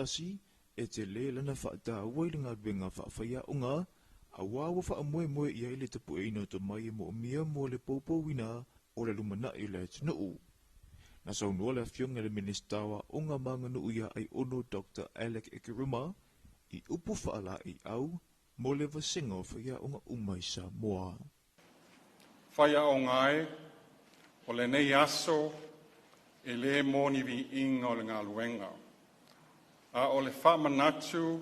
taitasi, e tele lana faataua i le galuega faafaiaoga, aua ua faamoemoe i ai le tapueina o tomai e moomia mo le poupouina o le lumanai o le atunuu. Na saunoa le Afioga i le Minisita o Aoga ma Aganuu ia Aiono Doctor Alec Ekeruma i upu faalaeiau mo le vasega o faiaoga uma i Samoa. Faiaoga e, o lenei aso e le mo ni viiga o le galuega, a o le faamanatu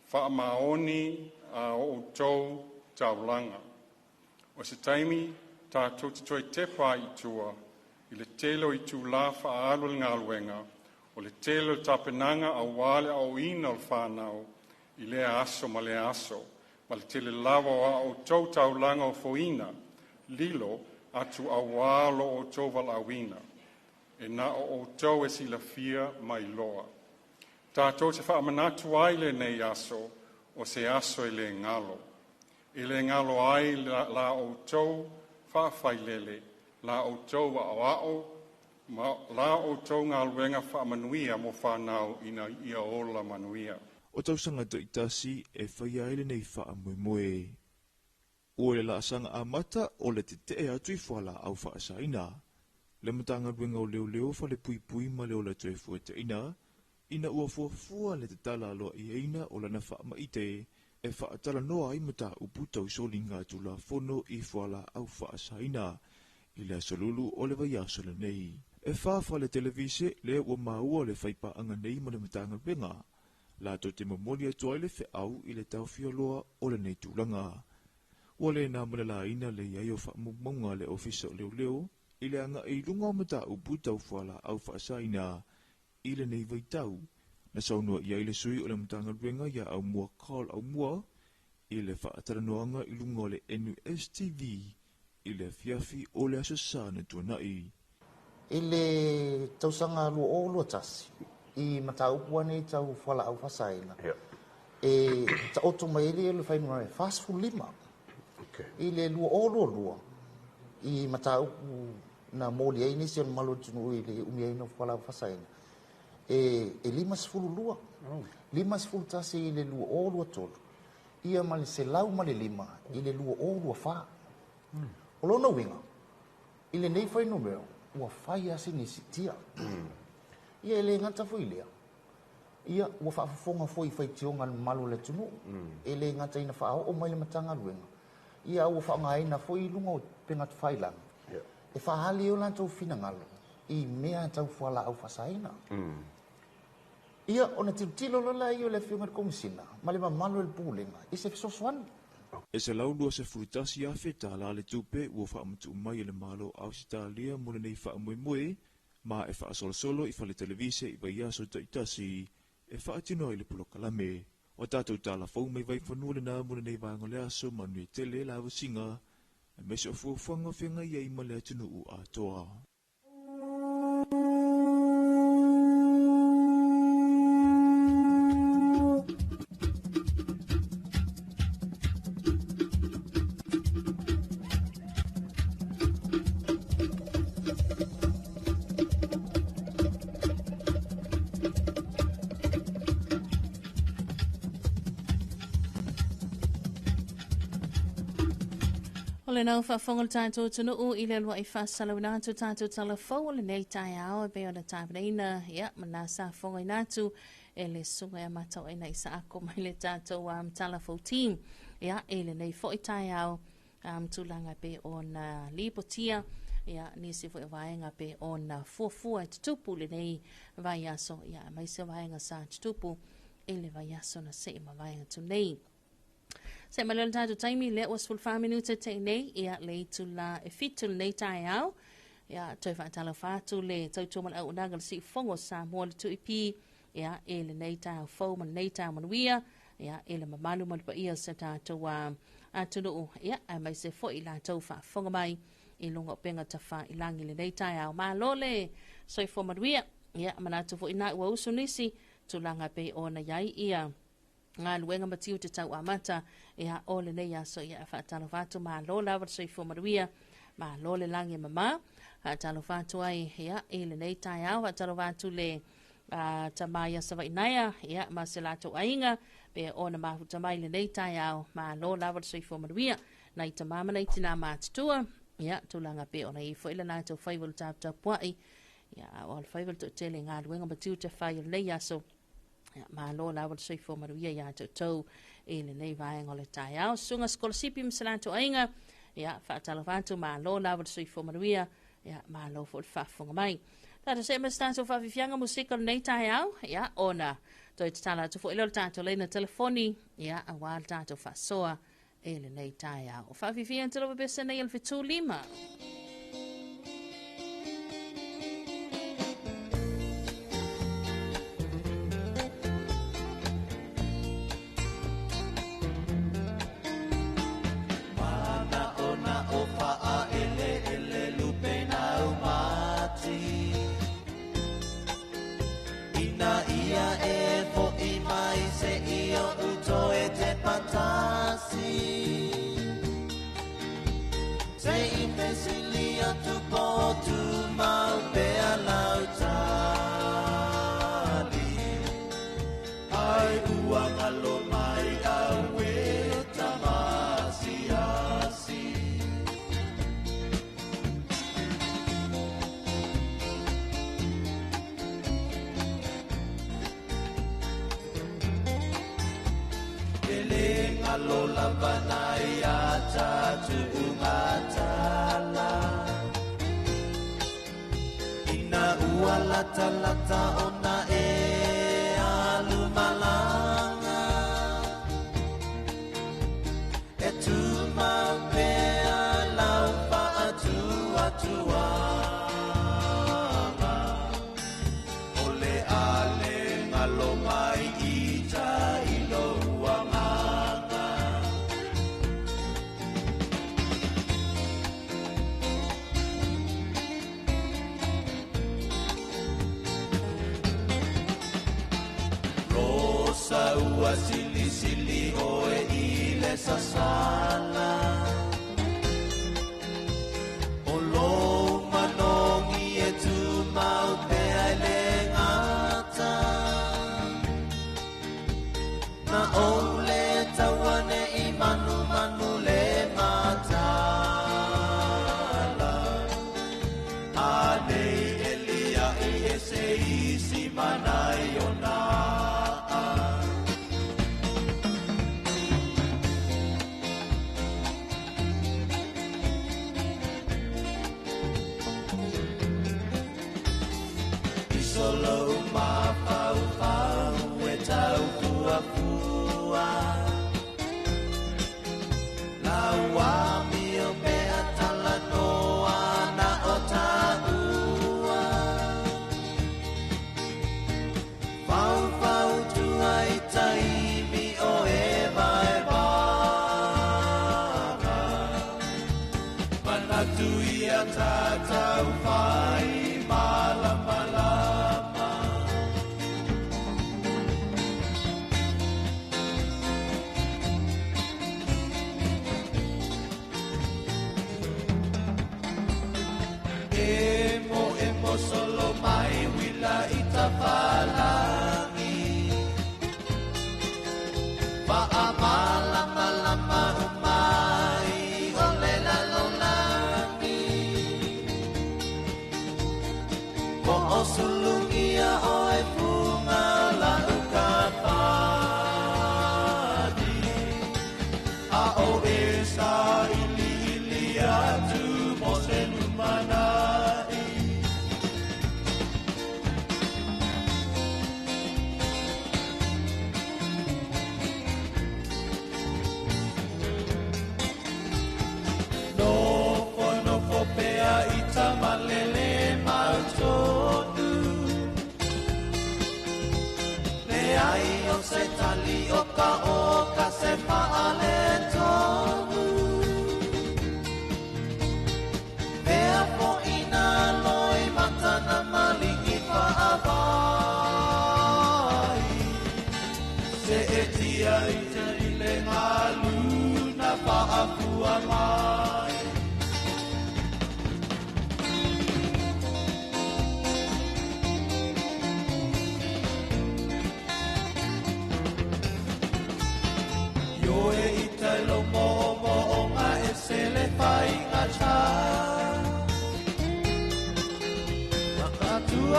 faamaoni a o outou taulaga. O se taimi tatou te toe tepa ai i tua i le tele o itulā faaalu i le galuega, o le tele o tapenaga aua le aoaoina o fanau i lea aso ma lea aso, ma le tele lava o a outou taulaga ofoina lilo atu auā lo outou valaauina. E na o outou e silafia ma iloa. Tatou te faamanatu ai lenei aso o se aso e le galo. E le galo ai la outou faafailele, la outou aoao ma la outou galuega faamanuia mo fanau ina ia ola manuia. O tausaga taitasi e faia ai lenei faamoemoe. Ua le laasaga amata o le tetee atu i fualaau faasaina. Le Matagaluega o Leoleo, Falepuipui ma le Ola Toefuataiga, ina ua fuafua le tatala aloaiaina o lana faamaite e faatalanoa ai mataupu tau soliga Tulafono i fualaau faasaina i le aso Lulu o le vaiaso lenei. E fa fale televise lea ua maua le faipaaga nei ma le Matagaluega, latou te momoli atu ai le feau i le taofialoa o lenei tulaga. Ua le na ma le laina le i ai o faamaumauga a le Ofisa o Leoleo i le agai i luga o mataupu tau fualaau faasaina i lenei vaitau. Na saunoa i ai le sui o le Matagaluega ia Aumua Carl Aumua i le faatalanoaga i luga o le NUSTV i le afiafi o le Aso Sa na tuanai. I le tausaga 2021, i mataupu lava nei tau fualaau faasaina, e taoto mai ai le fuainumera e 45. I le 2022, i mataupu na moli ai nisi o le mamalu o le atunuu i le umiaina o fualaau faasaina, e 52, 51 i le 2023, ia ma le 105 i le 2024. O lona uiga, i lenei fuainumera, ua fai lava sina siitia. Ia e le gata foi i lea, ia ua faafofoga foi i faitioga a le mamalu o le atunuu, e le gata ina faaoo mai le Matagaluega, ia a ua faaaogaina foi i luga o upega tafailagi e faaali ai o latou finagalo i mea tau fualaau faasaina. Ia ona tilotilo loa lea o le Afioga i le Komesina ma le mamalu o le Pulega i se fesoasoani. E $121,000 tala le tupe ua faamatuu mai e le Malo o Ausetalia mo lenei faamoemoe, ma e faasolosolo i fale televise i vaiaso taitasi e faatino ai le polokalame. O tatou tala fou mai Vaifanua lena mo lenei vaega o le aso, manuia tele le lavasiga aemaise o fuafuaga o feagai ai ma le atunuu atoa. O lena ua faafofoga le tatou atunuu i le uluai faasalauina atu tatou tala fou o lenei taeao e pei ona tapenaina ia ma na sa fofogaina atu e le susuga ia Matauaina Isaako mai le tatou Tala Fou Team ia i lenei foi taeao tulaga e pei ona lipotia ia nisi foi o vaega pei ona fuafua e tutupu lenei vaiaso ia aemaise vaega sa tutupu i le vaiaso na sei ma vaega atu nei. Se mai le tatou taimi lea ua 14 minute te nei ia le itula e 7 lenei taeao ia toe faatalofa atu le tautua ma le auaunaga le siufogo o Samoa le 2EP ia i lenei taeao fou ma lenei taeao manuia ia i le mamalu ma le paia o se tatou atunuu ia aemaise foi i latou faafofoga mai i luga o upega tafailagi i lenei taeao. Malo le soifua manuia ia manatu foi na ua usu nisi tulaga e pei ona i ai ia galuega ma tiute tau amata ia o lenei aso ia e faatalofa atu malo lava le soifua manuia malo le lagi e mama faatalofa atu ai ia i lenei taeao faatalofa atu le tama ia Savaii naea, ia, ma se latou aiga, pe ona mafuta mai lenei taeao, malo lava le soifua manuia, nai tama ma nai tina matutua, ia, tulaga pe ona i foi le latou faiva o le taputapuai, ia, a o le faiva le toatele i galuega ma tiute fai o lenei aso, ia, malo lava le soifua manuia ia te outou i lenei vaega o le taeao. Susuga Sikolasipi ma se latou aiga, ia, faatalofa atu, malo lava le soifua manuia, ia, malo foi le faafofoga mai. Tatou see ma se tatou faafiafiaga musika o lenei taeao, ia, ona toe tatala atu foi lea o le tatou laina telefoni, ia, aua le tatou faasoa i lenei taeao. O faafiafia te lava pese nei o le 75.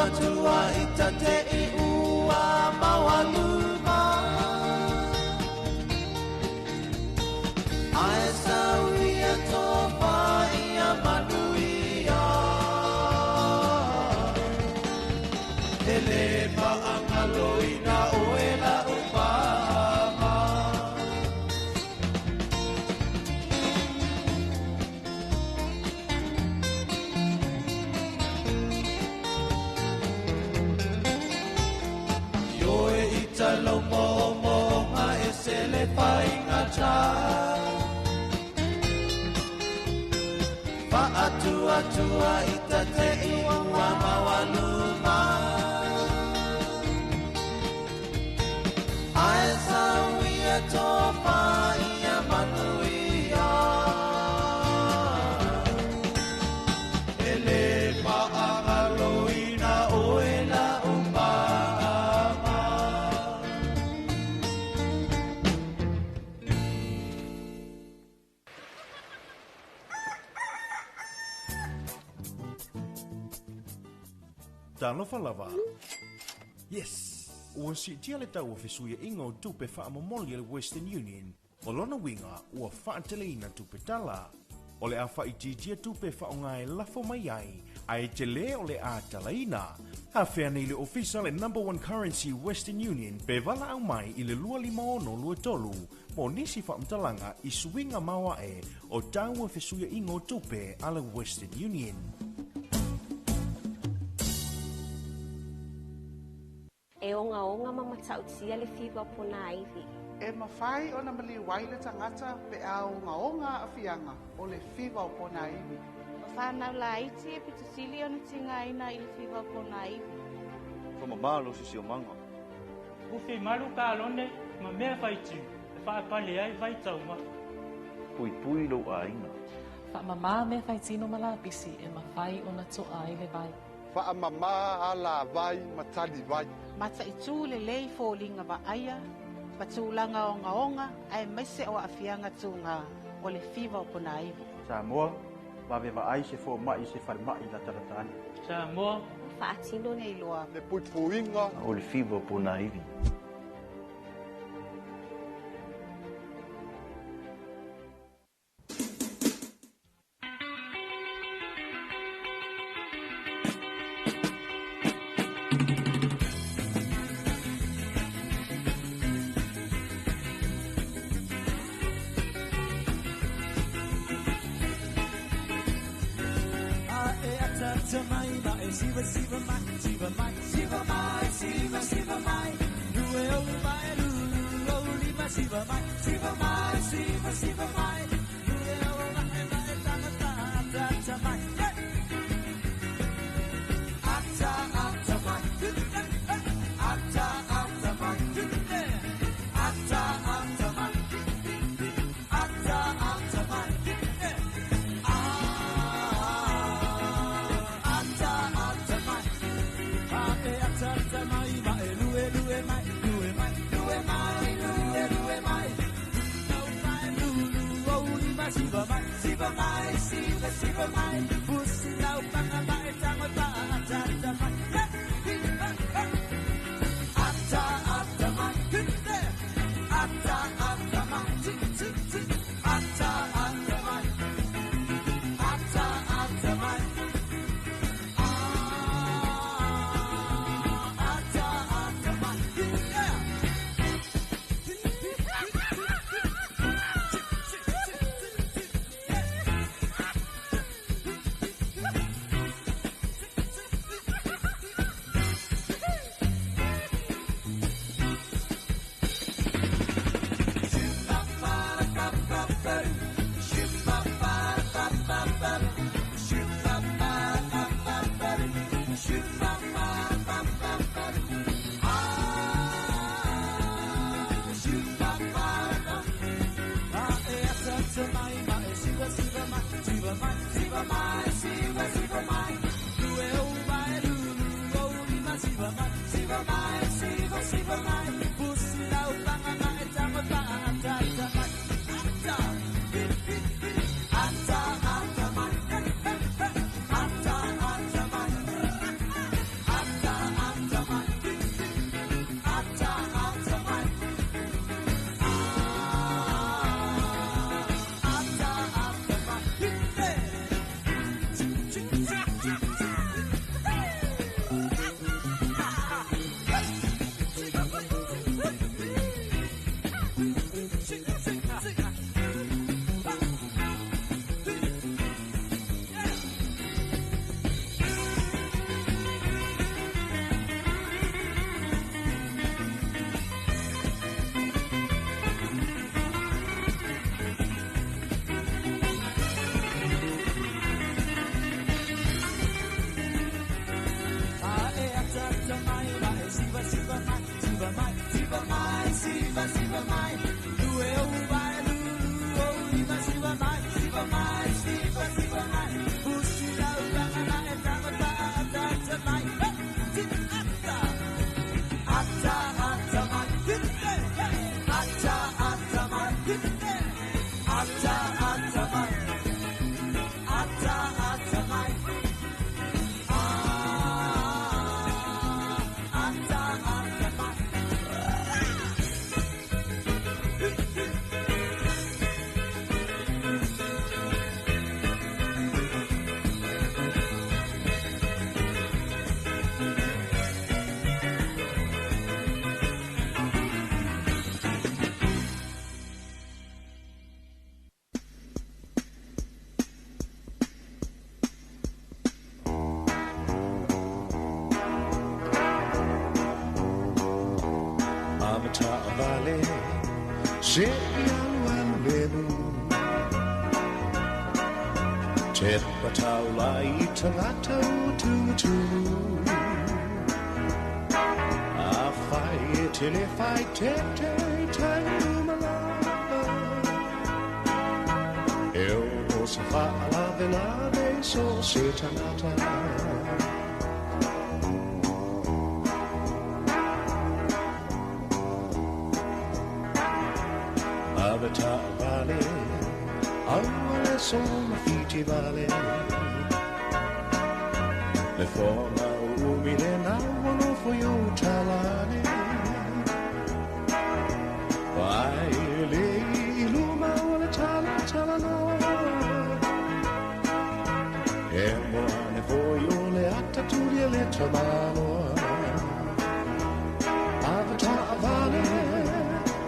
Tua i tate i ua maualuma. Ae sau ia tofa ia manuia. E le maangaloina oe la umama. Ioe i talau mo mo nga e se le whainga ta. Whaatua tua i tate i ua maualuma. Ae sau ia tofa ia manuia. E le maangaloina oe la umama. Talofa lava. Yes. Ua siitia le tau o fesuiaiga o tupe faamomoli a le Western Union. O lona uiga ua faateleina tupe tala. O le a faaitiitia tupe faaaoga e lafo mai ai, ae tele o le a talaina. Afea nei le ofisa le number one currency Western Union pe valaau mai i le 25623 mo nisi faamatalaga i suiga maoae o tau o fesuiaiga o tupe a le Western Union. E onga onga ma matautia le fiva o pona aivi. E mawhai o na mali waile tangata pe a onga onga a fianga o le fiva o pona aivi. O whanau la iti e pitusili o na tinga ina i le fiva o pona aivi. Whamamalo sisi o manga. Ufi malu ka alone ma mea whaitiu e whaapale ai vai tauma. Pui pui lo aina. Whaamama mea whaitino malapisi e mawhai o na toa ai le vai. Whaamama ala vai matali vai. Mata i tū le lei fōlinga wa aia, patūlanga o ngaonga, ae maise o afianga tūnga o le fiva o pona aivi. Samoa, vave va ai se fō mai se whai mai la taratani. Samoa, whaatino nei loa. Le puipuinga o le fiva o pona aivi. Siva siva mai, siva mai, siva mai, siva siva mai. Lue o mai, lulu o lima, siva mai, siva mai, siva siva mai. Lue o mai, mai ta ta ta ta mai. Ata ata mai, ata ata mai, ata ata mai, ata ata mai. Mai, lue, lue mai, lue, lue mai. No mai, lulu, Avataavale se i alualu lemu. Te pataula i tangata ua tumutumu. A whai e te le whai te te tai umalava. E o se whaalave lave so se tangata. Avataavale, aua le sona fiti vale. Le fonga o umi le naua no fo yo talane. Vai le iluma o le tala tala noa. E moa ne foi o le ata turia le tamaloa. Avataavale,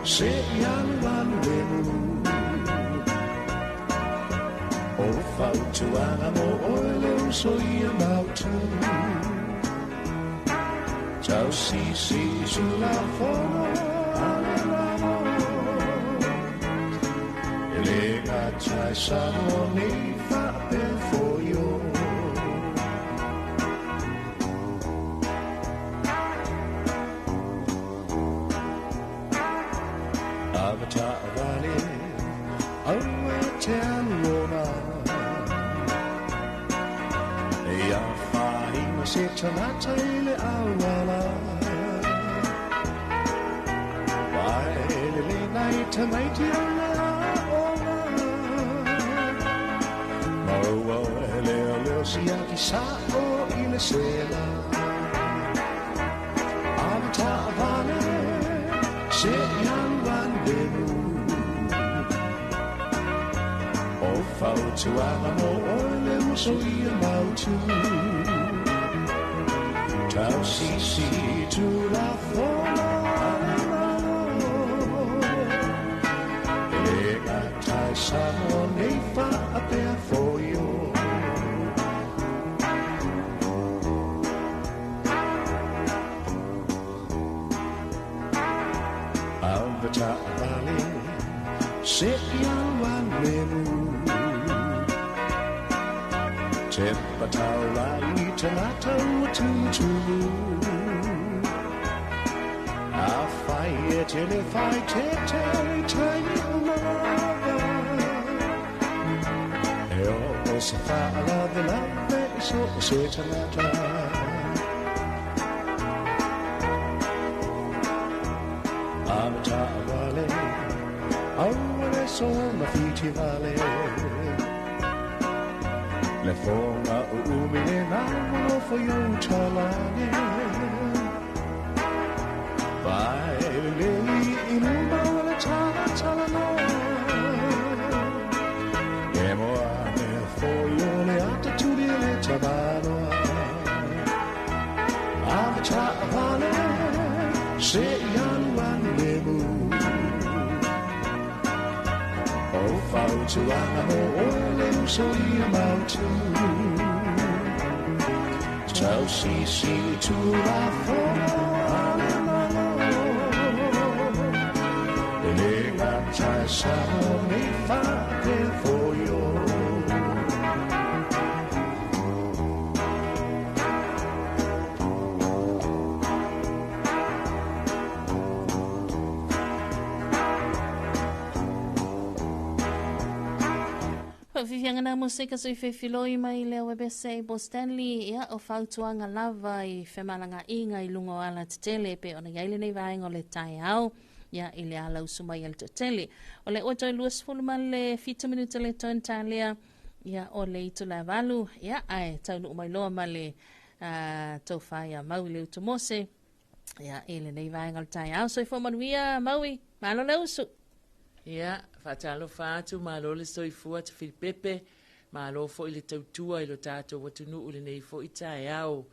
se i alu alu lemu. O fautuaga mo oe le uso ia mautu. Tau sisi tulafono a le Malo. E le gata i Samoa nei faapea foio. Avataavale, aua te alu ona. Ia whainga se tangata i le auala. Vai le le nei tamaiti o le aoga. Maua e leo leo siaki sa o i le sela. Avataavale, se i alu alu lemu. O fautuaga mo oe le uso ia mautu. Tau sisi tulafono a le Malo. E le gata i Samoa nei faapea foio. Avataavale, se i alu alu lemu. Te pataula i tangata ua tumutumu. A whai e te le whai te te taimi umalava. E o se whaalave lave i so o se tangata. Avataavale, aua le sona fiti vale. Le fonga o umi le naua no fo yo talane. Vai le i luma o le tala tala noa. E moa mea fo yo le ata tuli le tamanoa. Avataavale, se i alu alu lemu. O fautuaga mo oe le uso ia mautu. Tau sisi tulafono a le Malo. E le gata i Samoa nei faapea foio. Faafiafiaga na musika sui feifiloi mai le Webese bo Stanley ia o fautuaga lava i femalagaaiga i luga o alatetele e pei ona iai lenei vaega o le taeao ia i le ala usu mai a le toatele. O le ua toe 27 minute le toe talea ia o le itula e 8 ia ae taunuu mai loa ma le tofa ia Maui le Utu Mose ia i lenei vaega o le taeao. Soifua manuia Maui, malo le usu. Ia, faatalofa atu, malo le soifua Tafilipepe, malo foi le tautua i lo tatou atunuu i lenei foi taeao.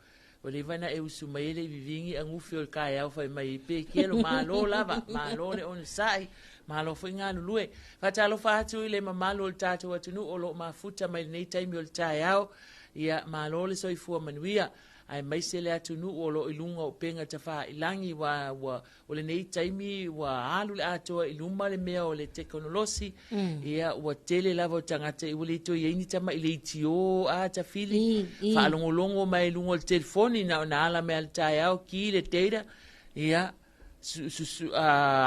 Ua leva ona e usu mai e le i vivigi agufi o le taeao fai mai ai pe kelo, malo lava, malo le onosai, malo foi galulue. Faatalofa atu i le mamalu o le tatou atunuu o lo o mafuta mai lenei taimi o le taeao. Ia, malo le soifua manuia. Aemaise le atunuu o lo o i luga o upega tafailagi ua ua o lenei taimi ua alu le atoa i luma le mea o le tekonolosi ia ua tele lava o tagata ua le toe i ai ni tamai leitio a tafili faalogologo mai i luga o le telefoni na ona ala mai lava i le taeao ki le data ia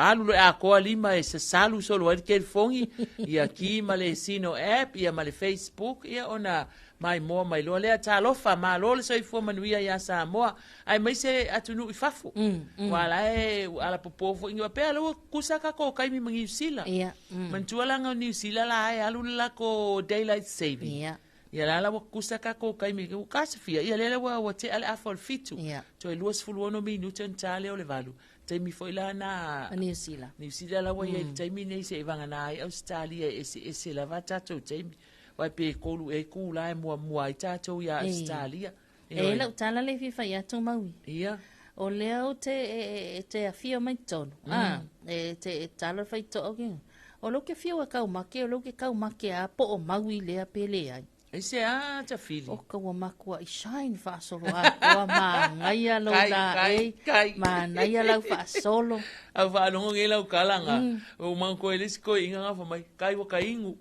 alu loa e atoa lima e sasalu solo ai le kelifogi, ia ki ma le Sino app, ia ma le Facebook, ia ona maimoa mai loa lea. Talofa, malo le soifua manuia ia Samoa, aemaise atunuu i fafo. Aua la e ua alapopo foi, faapea la ua tutusa tatou taimi ma Niu Sila. Manatua leaga o Niu Sila la e alu le latou daylight saving. Ia la la ua tutusa tatou taimi, ua tasofia, ia lea ua, ua tea le afa o le 7. Toe 26 minute ona ta lea o le 8. Taimi foi la na... Niu Sila. Niu Sila la ua i ai i le taimi nei seiavagana ai Ausetalia e eseese lava tatou taimi. Aua pe 3 ea itula e muamua ai tatou ia Ausetalia. E lau tala lea e fia fai atu Maui. Ia. O lea ou te, e, te afio mai totonu. A, e te e tala fai to'o ki. O lou ke fiu e kau make, o lou ke kau make a po o Maui lea pe leai. Aisea Tafili? O ka ua makua'i shine faasolo atoa manaia lou Kai, la kai, ei, kai. manaia lau faasolo. Au faalogo nei lau tala ga, ua manatua ai le isi toeaina na fai mai, kai ua ka inu.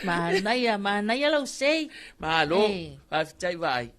Manaia, manaia lau sei. Malo, Eh. faafetai vaai.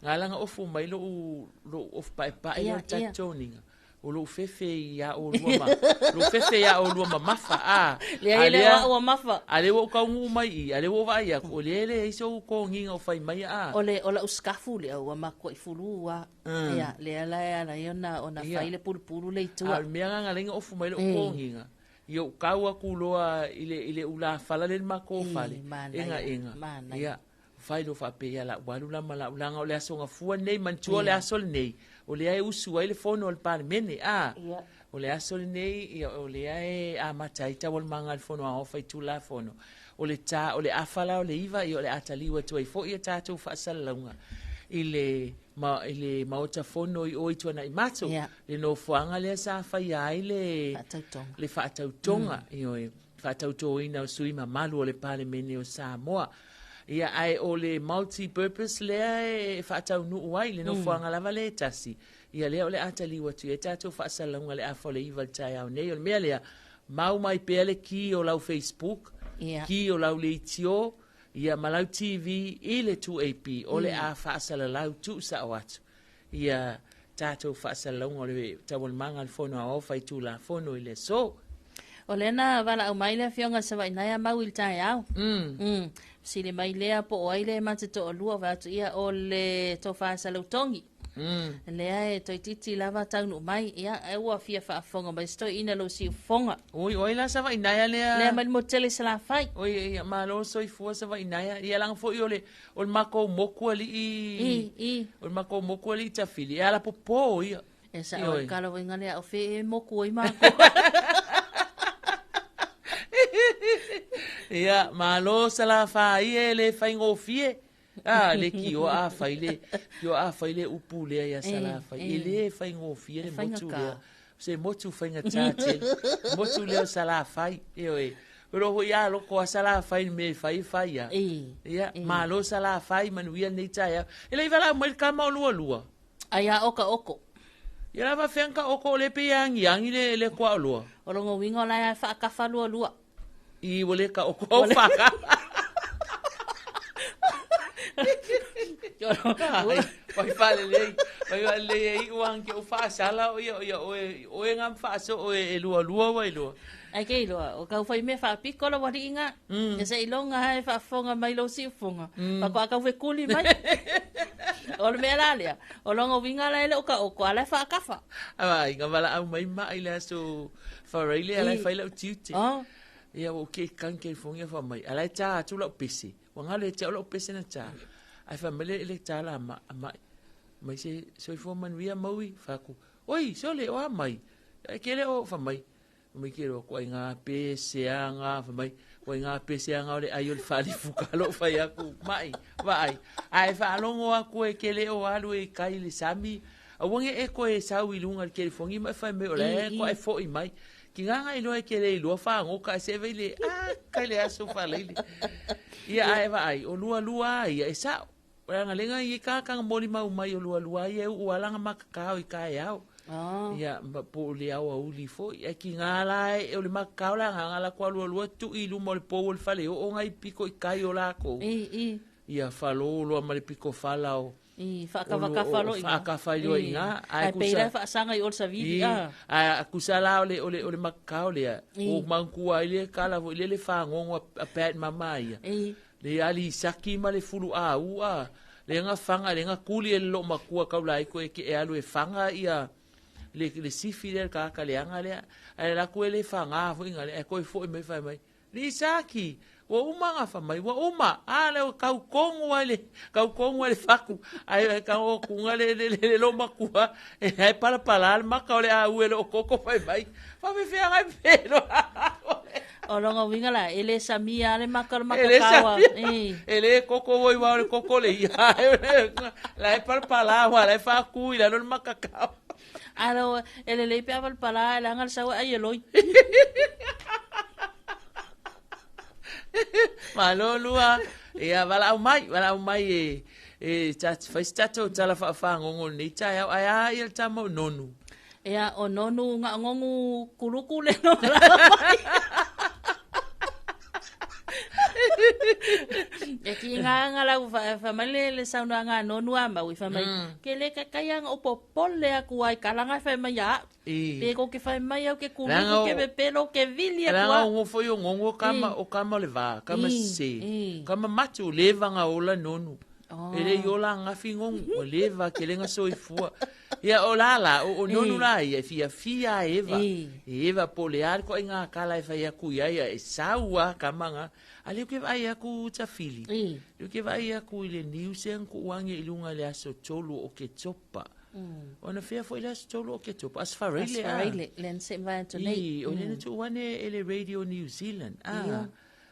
Ga la na ofu mai lo'u lo'u ofu pa'epa'e lea o Ia, le ia. tatoniga. O lou fefe iā olua ma lou fefe iā olua ma mafa a. Leai, A le lea- o au a mafa. A lea ua ou taunuu mai i i, a lea ua ou vaai atu, o lea e leai sou toniga o fai mai a. O le o lau sikafu lea ua makua'i fulu a. Ia, lea la e ala ai ona ona fai le pulupulu lea i tua. A o le mea lena na ala ai ona ofu mai lou Eh. toniga, ia ou tau atu loa i le i le ulafala lea i le matou Eh, fale, manaia, egaega. manaia. Ia, fai loa faapea, ia la ua alu la ma lau laga o le aso gafua lenei, manatua o le Ia. aso lenei, o lea e usu ai le fono a le Palemene, a. Ia. O le aso lenei, ia, o lea e amata ai taualumaga a le Fono Aoao Faitulafono. O le tā, o le afa la o le 9, ia o le a taliu atu ai foi a tatou faasalalauga i le, ma, i le Maota Fono i o i Tuanaimato, Ia. le nofoaga lea sa faia ai le Faatautoga. le faatautoga, ioe, faatautoina o sui mamalu o le Palemene o Samoa. Ia, ae o le multi-purpose lea e faataunuu ai, le nofoaga lava lea e tasi, ia lea o le a taliu atu i ai tatou faasalalauga i le afa o le 9 i le taeao nei. O le mea lea, mau mai pea le ki o lau Facebook, Ia. ki o lau leitio, ia ma lau TV i le 2AP, o le a faasalalau tuusao atu ia tatou faasalalauga o le taualumaga a le Fono Aoao Faitulafono i le aso. O lea na valaau mai le afioga i le Savainaea Mau i le taeao. Fesili mai lea po o ai le ma te toalua, vaai atu ia o le Tofa Salautogi. Lea e toeitiiti lava taunuu mai, ia e ua fia faafofoga mai se toeaina lou siufofoga. Oi, oi la Savainaea lea. Lea mai le motu tele i Salafai. Oi, ia, malo soifua Savainaea. Ia laga foi o le, o le makou moku alii. I, i. O le makou moku alii Tafili. E ala popo ia. E sao Ioe. e kala wainga lea o fe e moku ai mākou. Ia, malo Salafai e le faigofie. A, le kioa a fai le, kioa a fai le upu lea ia Salafai. Eh, E le faigofie le E motu faigata. lea. Se motu faigata tele. Motu lea o Salafai. Ioe. O lo hoi a loko a Salafai le mea e fai e fai ia. E, Ia, e. malo Salafai manuia lenei taeao. E le i valaau mai le kama o lua lua. Ai a oka oko. Ia lava faafefea ona oko o le pe ia agiagi le, le kuaoloa. O longa uiga o la e faakafa lua lua. I ua le ka oko au whaka. Ai, Vai whalelei, vai whalelei e iu ang ke o whaasala o ia, o ia, o e, o e ngam whaaso o e, e lua lua wa i lua. Ai ke iloa, o kau whai mea whaapiko la wari inga. E se ilonga hai whaafonga mai lo siufonga. Mm. Whakua kau whekuli mai. O le mea la lea. O longa uiga la ele o ka oko, ala e whaakafa. Ai, ngā wala au mai mai le aso whareile, ala e whai lau tiute. Oh. Ia, o ke kan ke fongia wha mai. Ala e tā atu lau pese. Wa ngalo e te o lau pese na tā. Ai wha mai le le tā la ma, mai. Mai se soifua manuia maui, whaku. Oi, sole, o a mai. Ai ke le o wha mai. Mai ke ro ko ai ngā pese a ngā wha mai. Ko ai ngā pese a ngā o le ai o le whalifuka lo whai aku. Mai, vai. Ai whaalongo aku e ke le o alu e kai le sami. A wange e koe e sau i lunga le kelefongi mai whai mai o le I, e ko i. e fo i mai. Ki ngā ngai loa e ke le i lua whaangoka e se vei le, a, kai le aso whaleile. Ia ai wa ai, o lua lua ai, ia e sao. O le agalega i ka kanga moli mau mai o lua lua ia u alanga makakao i kaeao. Ia, ma po o le aoauli foi. Ae kiga la e o le makakao le agaga la ko lua lua tu i luma o le pou o le fale o ngai piko i kai o lākou. I. Ia falo loa ma le piko fala o I, whaakawakafa lo ina. Whaakafa i loa ina. Ai peira whaasanga i o le savili. Ai kusa la o le makakao lea. O mangkua i le kala fo i le le whangongo a pat mama ia. Le ali saki ma le fulu a ua. Le nga fanga, le nga kuli e lo makua kaula i koe ke e alu e fanga ia le sifi le ka ka le anga lea. Ai la koe le fanga fo inga le e koe fo i mai fai mai. Li saki, ua uma nga fa mai, ua uma. A le kau kongu ai le, kau kongu ai le faku. Ai ka o kunga le lo makua. E ai pala pala le maka o le a ue le o koko fai mai. Fa me fea ngai pelo. O longa winga la, ele samia le maka le maka kawa. Ele koko voi wa le koko le ia. La e pala pala wa la e faku i la lo le maka kawa. Alo, ele le pe aval pala, ele angal sawa ai eloi. Malo lua, ia wala au mai, e fai tato tala whaawhangongo nei tai au ai a ia tama o nonu. Ia o nonu ngā ngongu kuluku le no la mai. E ki ngā ngā lau whamale le sauna ngā nonu a mau i whamai. Ke le kakaya ngā upo pole aku ai kalanga whamai ya. Pe ko ke whai mai au ke kuluku ke pepelo ke vili aku a. Ranga o ngofo yo ngongo kama o kama le vā, kama se. Kama matu leva ngā ola nonu. Ele i ola ngafi ngongu, o leva ke lenga soifua. Ia o la la, o nonu la ia, fia fia eva. Eva po le ari ko i ngā kala e whai aku ia ia, e saua kamanga. A leo ke vai aku tafili. Leo ke vai aku i le niuse ku uange i lunga le aso tolu o ke topa. Ona fea foi le aso tolu o ke topa. Asfareile. Asfareile, le nse vai atu nei. I, o lena tu uane ele Radio New Zealand.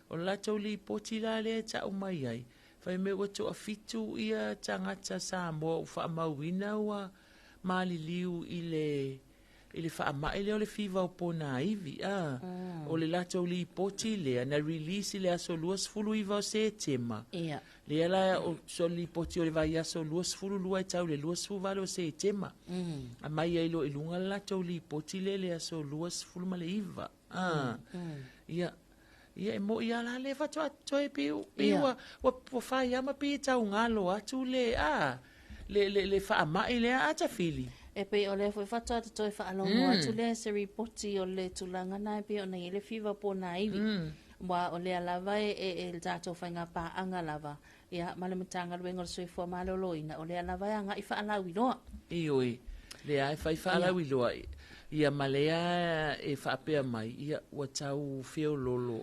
O la tauli poti la le ta umai ai. Whai me ua toa fitu ia tangata Samoa u whaamauina ua maliliu i le whaamaile o le fiva o pōna iwi. O le latou lipoti lea na release le aso 29 o Setema. Lea la o so lipoti o le vai aso 22 e tau le 28 o Setema. A mai ai lo i lunga le latou lipoti le le aso 29. Ia. Ia e mo ia la le fatua toe piu piu wa whai ama pi tau ngalo atu le a le whaamai le a tafili. E pe o le foi fatua te toe whaalongo atu le se ripoti o le tūlanga nai pe o nei le fiva po nā iwi. Wa o le alava e le tātou whainga pāanga lava. Ia ma le matanga luenga o le soifua maloloina o le alava e anga i whaalawi loa. Ioi, le ai whai whaalawi loa. Ia malea e whaapea mai, ia ua tau whio lolo.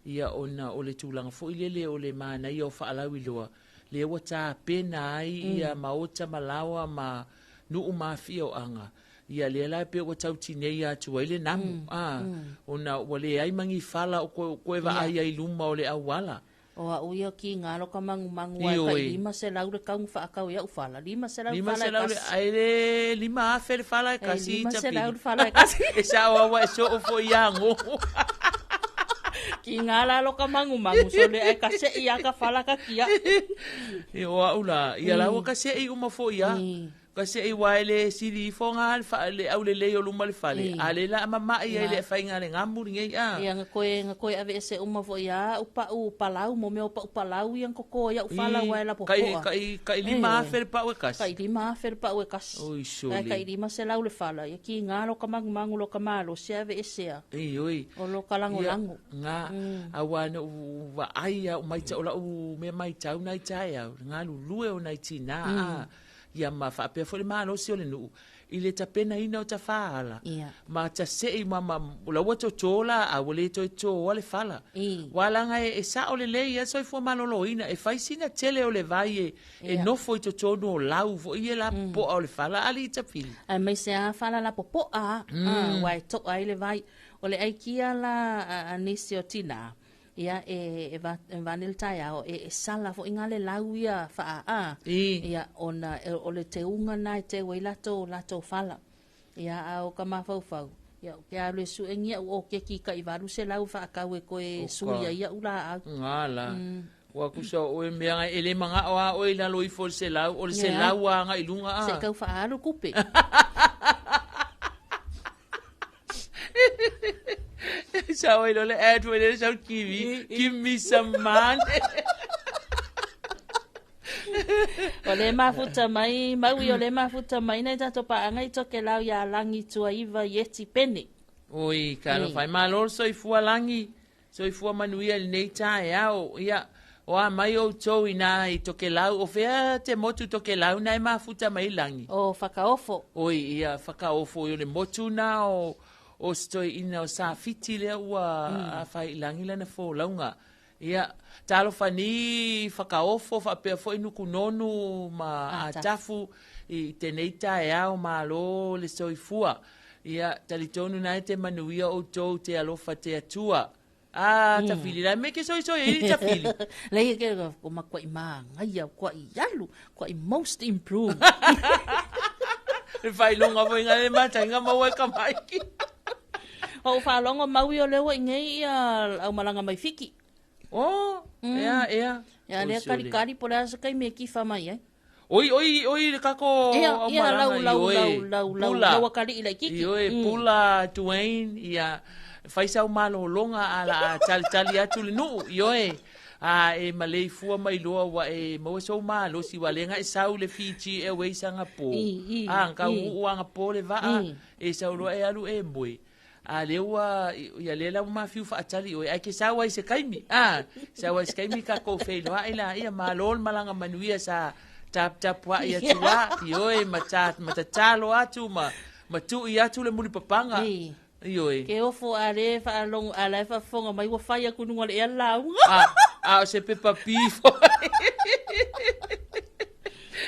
Ia ona o le tūlanga fo i lele o le mana ia o whaalawi loa. Le ua tā pena ai ia maota malawa ma nuu mawhia o anga. Ia lea lai pe ua tau tinei atu ai le namu. Ona ua le ai mangi whala o koe wa ai ai luma o le awala. O a uia ki ngā loka mangu mangu ai ka 500 le kaungu whaakau ia ufala. 500 whala e kasi. Ai le 5 le whala e kasi. 500 whala e kasi. E sao awa e so ofo ia ngongo. Ki ngā la loka mangu mangu so le e kase ia ka whala ka kia. E o a ula. Ia la ua kase i uma fo ia. Kasi i waele sili fonga le au le lei o luma le fale. A le la mama ia le whainga le ngamuri ngei a. Ia nga koe ave ese uma fo ia upa u palau mo me upa u palau ia koko ia ufala waela popoa. Kai 5 le pau e kasi. Kai 5 le pau e kasi. Oi sole. Kai 500 le fala. Ia ki ngā lo ka mangu mangu lo ka malo se ave ese a. Ei oi. O lo ka lango lango. Ngā awa no wa ai au mai tau la u me mai tau nai tai au. Ngā lulue o nai tina. Ia ma whaapea fo le malosi o le nuu. I le tapena ina o ta whaala. Ma ta sei ma ula ua totola a ua le toi toa le whala. Walanga e sa o le lei ia soifua malolo ina. E whaisina tele o le vai e nofo i totonu o lau fo i e la poa o le whala ali i tapili. Ai mai se a whala la popoa. Wai toa i le vai. O le aikia la a nisi o tina. Ia e vanil taiao e sala fo inga le lau ia whaa. Ia ona o le te unga nai te wei lato whala. Ia au ka mawhauwhau. Ia ke alu e suengia o ke ki ka i valu se lau whaakau e koe suia ia ula au. Ngā la. Ua kusa o oe mea ngai e le magao a oe i lalo ifo o le 100, o le 100 a agai i luga a. Se i tau faaalu tupe. Sa oe lo le ad foi le sau TV, give me some money. O le mafuta mai, maui o le mafuta mai nei tatou paaga i Tokelau iā Lagi Tuaiva Ieti Pene. Oi, talofa ai. Malo le soifua Lagi, soifua manuia i lenei taeao. Ia, o a mai outou inā i Tokelau, o fea te motu Tokelau na e mafuta mai Lagi? O Fakaofo. Oi, ia, Fakaofo, i o le motu na o, o se toeaina o Safiti lea ua afa i lagi lana folauga. Ia, talofa ni Fakaofo faapea foi Nukunonu ma Atafu i tenei taeao, malo le soifua. Ia, talitonu na e te manuia outou te alofa te Atua. A, tafili la me ke soisoi ai i tafili. Lei ke ko makuaʻi māngaia, kuaʻi alu, kuaʻi most improved. Le faailoga foi nga le mataga maua e ka maiki. O faalogo maui o lea ua i nei ia au malaga mai Fiti. Oh, ea, ea. Ia lea kalikali po o le a se taimi e kifa mai ai. Oi, oi, oi, le kako Ia, au ia, malaga, lau, lau, ioe, lau, lau, lau, Pula. lau akalii laititi. Ioe, Pula, Dwayne, ia, fai sau malologa a la a talitali atu le nuu, ioe. A e maleifua mai loa ua e maua sou malosi ua le ga e sau le Fiji Airways aga po. I, i, A, kau i. uu aga po le vaa, e sau loa e alu e moe. A lea ua, ia lea la ua mafiu faatali oe, ae ke sau ai se kaimi. A, sau ai se kaimi kakou feiloai la, ia malo le malaga manuia sa taputapuai atu a, ioe, ma ta, ma tatalo atu, ma, ma tui atu le mulipapaga. I. Ioe. Ke ofo a le faalogo, a la e faafofoga mai ua fai aku i luga o le ea le lauga. A, a o se pepa pi foi.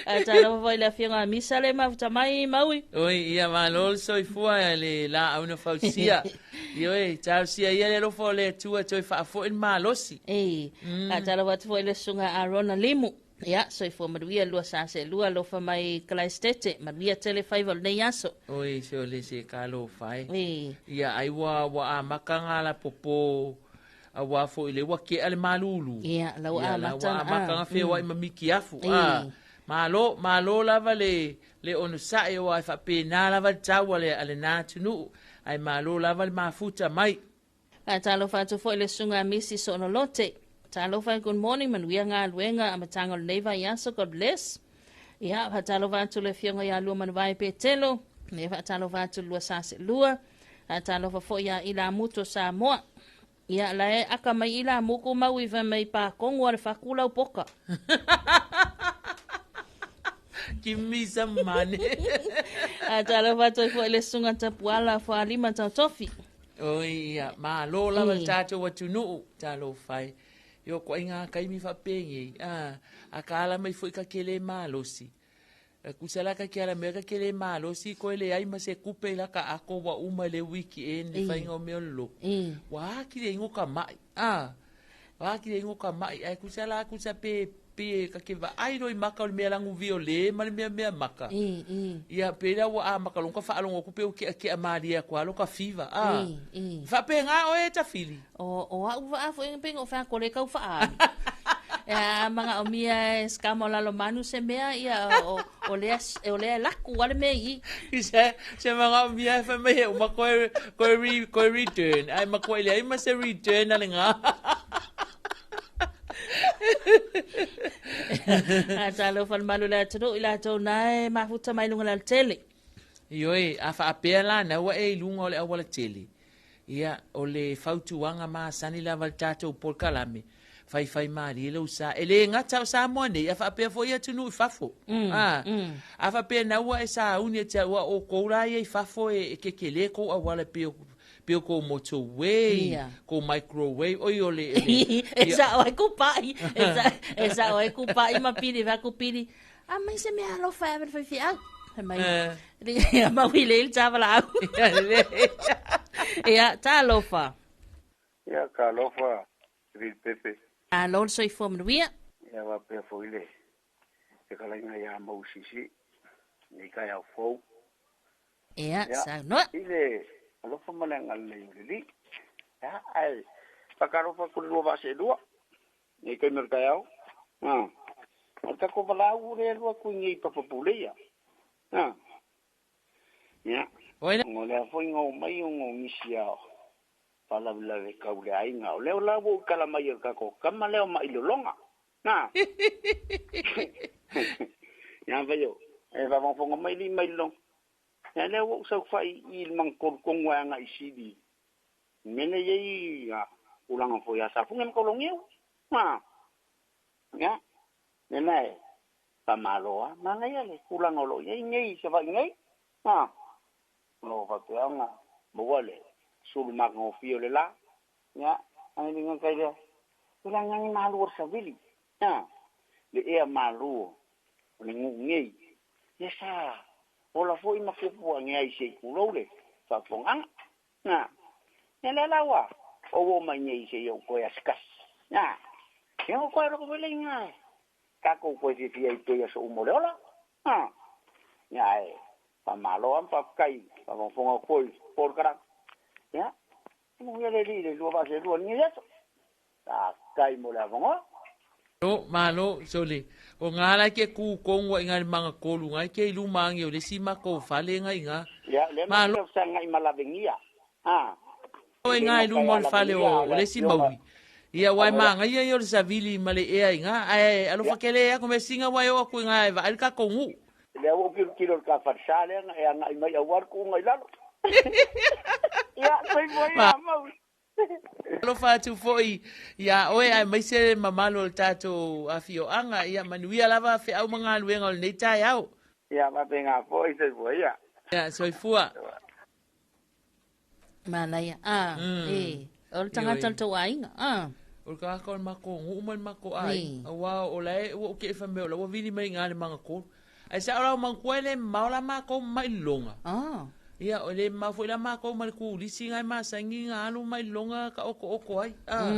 Ae talofa foi i le afioga a Misa le mafuta mai, Maui. Oi, ia malo le soifua le laau na fausia. Ioe, talosia ia le alofa o le Atua toe faafoi le malosi. Ei, faatalofa atu foi i le susuga a Arona Limu. Ia, soifua manuia lua sa se lua alofa mai Kalaestete, manuia tele faiva o lenei aso. Oi, se o le se talofa e. Ei. Ia, ai ua, ua amata ngā la popo auā foi le ua ke'a le malulu. Ia, la ua Ia, la amata ua na, amata ah, na feoai ma miki afu. Ei. Ah, malo, malo lava le, le onosaʻi o ai faapena lava le tau a le, a lenā atunuu. Ae malo lava le mafuta mai. Faatalofa atu foi i le susuga a Misi Soonolote. Talofa e good morning, manuia galuega amataga o lenei vaiaso, God bless. Ia, faatalofa atu le afioga ia Lua Manuvae Petelo, ia faatalofa atu le lua sa seelua, faatalofa foi ia Ilamutu o Samoa. Ia, la e aka mai Ilamutu mau i fai mai pākogo a le faku lau poka. Give me some money. Faatalofa atu ai foi i le susuga Tapuala Fualima Tautofi. Oi, ia, malo lava le tatou atunuu, talofa e. Io koaiga kaimi faapegei, a, a ka ala mai foi ka ke le malosi. Kusa la ka ke ala mea ka ke le malosi, koe le ai ma se kupe i la ka ako ua uma le wiki e ni whainga o mea o le loko. Ua aki le ingo ka mai, a, ua aki le ingo ka mai, ai kusa la kusa pe, pe ka ke vaai roi maka o le mea langu vio le ma le mea mea maka. Ia, pe la ua a maka longa whaalongo kupe o kea kea maria kua aloka fiva, a. Whape ngā oe tafili. O, o au waa fo inga penga o wha kore kau whaa. Ia, manga o mia e skama o lalo manu se mea, ia, o, o, lea, o lea laku wale me i. Se, se manga o mia e wha mai he uma koe, koe, re, koe return. Ai ma koe le ai ma se return ale ngā. A talofa le malu le atunuu i latou nae mafuta mai luga o le alatele. Ioe, a faapea la na ua e i luga o le auala tele. Ia, o le fautuaga masani lava le tatou polokalame, faifai malie lou sa. E le gata o Samoa nei, a faapea foi atunuu i fafo. A, a faapea na ua e sauni e te au a oukou la ia i fafo e, e kekelē kou auala e pei o pei o kou motorway, kou microwave, oi o le, le E sao ai ku paʻi, e sa, e sao ai ku paʻi ma pili va ku pili. A mai se mea alofa e ave le faifeau. Fai mai, ia maui lei le tavalaau. Ia, talofa. Ia, talofa, Vili Pepe. Alo le soifua manuia. Ia, faapea foi le fetalaiga iā Mausisi, nei taeao fou. Ia, Ia, saunoa. i le alofa ma le agalelei o le Alii. Ia, ae faatalofa atu i le lua vaa seelua. Nei taimi o le taeao. A, o le tatou valaau lea alu atu i nei papa puleia. A, ia. Ona o lea foi na omai ona o nisi a faalavelave tau le aiga. O lea la ua ou tala mai o le tatou tama lea o Mailologa. Na. Ia fai o, e faafogafoga mai alii Mailologa. Ia lea ua ou saofai i i le magatolu tonu lava agai i Sili. I mea nei i ai tulaga foi ia Safune ma Kologiu. Ha. Ia, lena e faamalo lava. Manaia le tulaga o lo o i ai nei i Savaii nei. Ha. O lo o faapea ona maua le sulu matagofie o le la. Ia, ae le gata i lea, e leaga ni malu o le savili. Ha. Le ea malu o le nuu nei. Ia sa ola foi ma tupu ane ai se i tulou le faafofogaaga. Na, ia lea la ua ou oo mai nei se i ou toe asikasi. Na, ia ua toe loko foi le iga e tatou toe fiafia ai pea i aso uma o le ola. Na, ia ae faamalo lava ma faafetai i le faafogafoga atu foi i le polokalame. Ia, manuia le Alii i le lua vaaselua i lenei aso. Faafetai mo le avanoa. Malo, malo, sole. O ngā la ke ku kongu i ngā manga kolu ngā ke ilu mangi o le si mako fale ngā inga. Ia, le ma sa ngai malavengia. Ha. O ngā ilu mo le fale o le si maui. Ia wai manga ia i o le savili ma le ea inga. Ai alofa kele ia kome singa wai o ku ngā e va ka kongu. Le au kilo kilo ka farsa le nga e anga i mai au ar ku ngai lalo. Ia, sai mo ia mau. Alofa atu foi iā oe aemaise le mamalu o le tatou afioaga. Ia manuia lava feau ma galuega o lenei taeao. Ia faapena foi, soifua ia. Ia, soifua. Manaia. Ah, e. O le tagata o le tou aiga. Ah. O le tagata o le matou nuu ma le matou aiga. Aua o la e ua ou te i fai mai o la ua vili mai i ina le magatolu. Ae sao la o manatua e le mamao la matou ma Mailologa. Ah. Ia, o le mamao foi la matou ma le kulisi na e masani na alu Mailologa ka oto oto ai. Ah.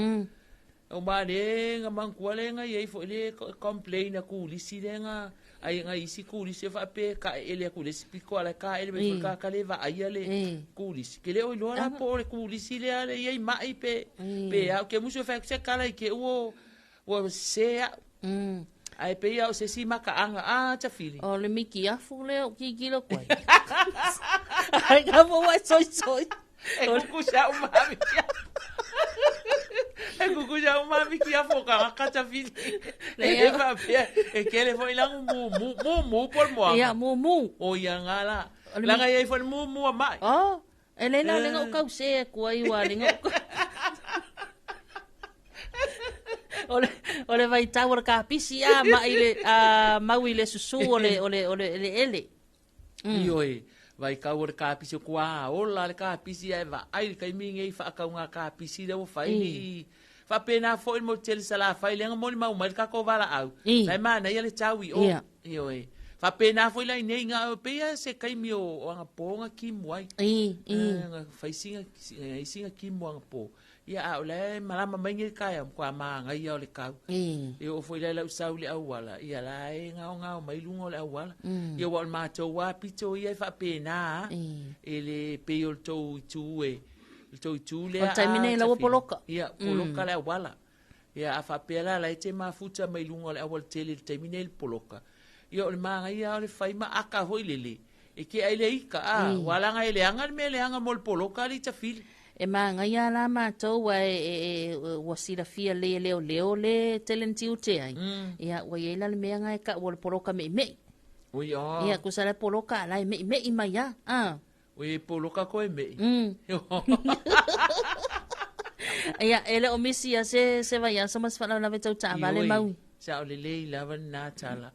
O ma le na manatua le na iai foi le complain a kulisi le na ai na isi kulisi e faape ka e ele atu le isi pito ala ka ele mai foi ka ka le vaaia le kulisi. Ke le o iloa la po o le kulisi lea le iai mai pe pe au ke musu e fai atu se kala i ke ua Ua sese au. Ae pei lava o se isi makaaga a Tafili. O le miki afu lea o kikilo koe. Ai ka mo wai soi soi. E kuku sa o mami ki afu. E kuku sa o mami ki afu o ka ka Tafili. E e faapea e kele foi langu mu mu mu mu po le moaga. Ia mu mu. O ia ngā la. Langa ia i foi le mu mu a mai. Oh. E le la lenga o kau se ku ai wa lenga o O le vaitau o le kapisi a ma i le a mau i le susu o le o le o le ele ele. Ioe, vaitau o le kapisi o kua ola le kapisi ae vaai le taimi nei faatauga kapisi lea ua fai ni faapena foi le motu tele Salafai lea na molimau mai le tatou valaau. La e manaia le tau i o. Ioe. Faapena foi la i nei na pei lava se taimi o anapo na kimu ai. Na fai sina sina kimu anapo. Ia a o la e malama mai nei le taeao matua manaia o le tau. E oo foi la i lau sau i le auala, ia la e gaogao mai luga o le auala. Ia aua o le matou lava pito ia e faapena lava, e le pei o le tou itu e, le tou itu lea O le taimi nei la ua poloka. Ia, poloka le auala. Ia a faapea la la e te mafuta mai luga o le aualatele i le taimi nei i le poloka, ia o le manaia lava o le fai ma aka foi lele, E ke ai le ika, a, ua laga e leaga le mea leaga mo le poloka alii Tafili. E manaia la matou aua e, ua silafia lelei e leoleo le tele na tiute ai. Ia, ua i ai la le mea na e tau o le poloka meʻimeʻi. Oi a. Ia, tusa la e poloka a la e meʻimeʻi mai a, a. Oi e poloka koe meʻi. Ia, e le o misi ia se, se vaiaso ma se faalavelave tau taavale Maui. Sao lelei lava lena tala.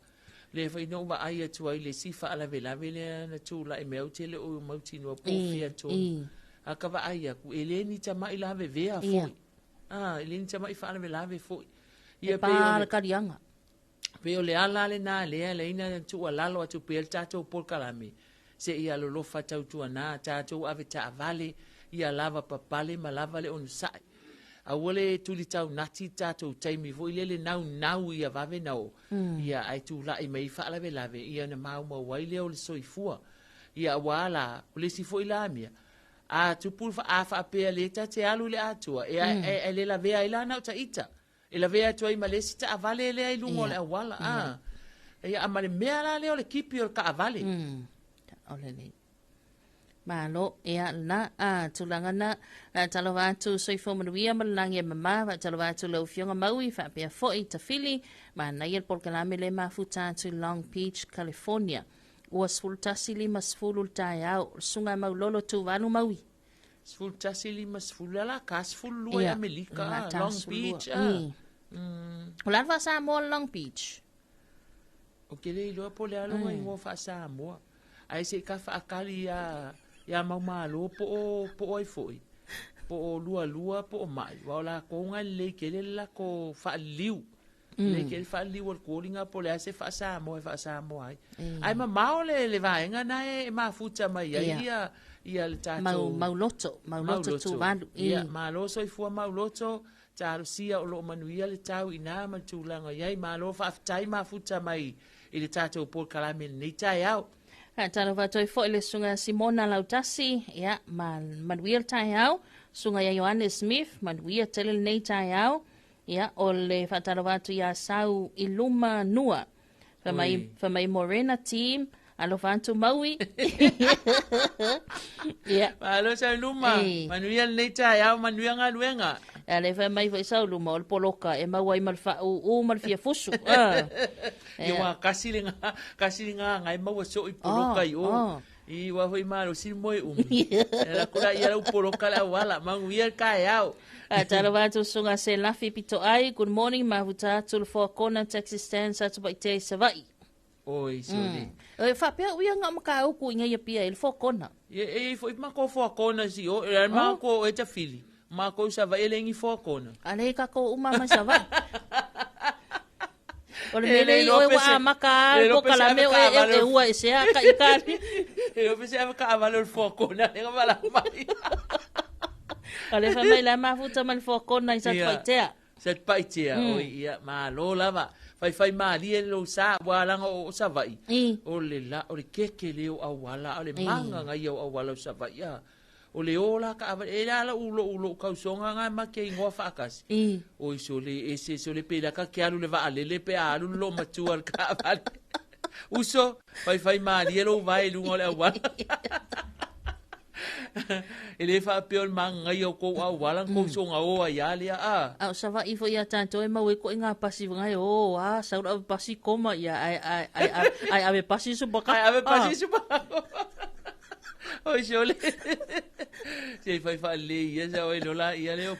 Lea foi na ou vaai atu ai i le isi faalavelave lea na tulai mai ou te le o mautinoa po o fea tonu. A ka vaai aku, e le ni tamaʻi lavevea foi. A, e le ni tamaʻi faalavelave foi. Ia, pei o le kaliaga. Pei o le ala lena lea lea ina tuualalo atu pea le tatou polokalame, se i alolofa tautuana tatou ave taavale ia lava papale ma lava le onosai. Aua le tuli taunati le tatou taimi foi lele naunau ia vave na oo, ia ae tulai mai ai faalavelave ia ona maumau ai lea o le soifua. Ia aua la, o le isi foi la mea, a tupu le a faapea le ta te alu i le Atua, e, e, e le lavea ai la na o ta ita. E lavea atu ai ma le isi taavale lea i luga o le auala. A. Ia, a ma le mea la lea o le kipi o le taavale. O le lei. Malo, ia lena, a, tulaga na, faatalofa atu soifua manuia ma le lagi e mama, faatalofa atu lau Afioga Maui, faapea foi Tafili, manaia le polokalame lea e mafuta atu i Long Beach, California. Ua 11:50 le taeao, o le Susuga ia Maulolo Tuvalu Maui. 11:50, le ala ka 12 i Amerika, Long Beach. O le a le faa-Samoa o le Long Beach? Ou te le iloa po o le a lona igoa faa-Samoa. Ae se i ka faatali iā, iā Maumalo po o, po o ai foi, po o Lualua po o Mai, aua o lakou na e lelei tele le latou faaliliu. Lelei tele le faaliliu o le tuoli na po o le a se faa-Samoa e faa-Samoa ai. Ae mamao le, le vaega na e mafuta mai ai ia, ia le tatou. Mau, Mauloto, Mauloto Tuvalu. Ia, malo soifua Mauloto. Talosia o lo o manuia le tau i ina ma le tulaga i ai. Malo faafetai mafuta mai i le tatou polokalame i lenei taeao. Faatalofa atu ai foi le Susuga ia Simona Lautasi, ia, ma manuia le taeao. Susuga ia Ioane Smith, manuia tele lenei taeao. Ia, o le faatalofa atu ia Sau i luma nua. Fai mai, fai mai Morena team, alofa atu Maui. Ia. Malo Sauluma, manuia lenei taeao, manuia galuega. Ia le fai mai foi Sauluma, o le poloka e maua ai ma le faaūū ma le fia fusu. Ah. Ia ua kasi le ga, kasi le gaga e maua soo i poloka i o. I ua foi malosi le moe umi. E la kula ia lau poloka le auala, manuia le taeao. Faatalofa atu Susuga Selafi Pitoai, good morning, mafuta atu le Four Corner Taxi Stand Satupaitea i Savaii. Oi, sole. E faapea uia nga o mataupu i nei Apia i le Four Corner. E e i foi makou Four Corner si o, e makou e tafili. Makou i Savaii e le ni Four Corner. A le kakou uma mai Savaii. O le mea lea oe ua amata a le polokalame oe e ua esea ka i kali. E iloa pe se ave taavale o le Four Corner lea na valaau mai. O le fai mai la mafuta mai le Four Corner i Satupaitea. Satupaitea, oi ia, malo lava. Faifai malie le lou sa, ua laga o Savaii. O le la, o le keke lea o auala, o le magagaia o auala o Savaii. A. O le o la taavale, e la lou, lou, lou tausoga na ma te igoa faatasi. Oi sole, ese sole pe la ka ke alu le vaalele pe a alu le loomatua i le taavale. Uso, faifai malie lou vae i luga o le auala. E le faapea o le magagaia o kou auala na kou soga o ai a lea a. A o Savaii foi ia tatou e maua ai koe ngā pasi whangai, o, a, sau le ave pasi koma ia, ae, ae, ae, ae, ae ave pasi supaka. Ae ave pasi supaka. Oi sole. Se i fai faalelei ia sa oi lola ia leo.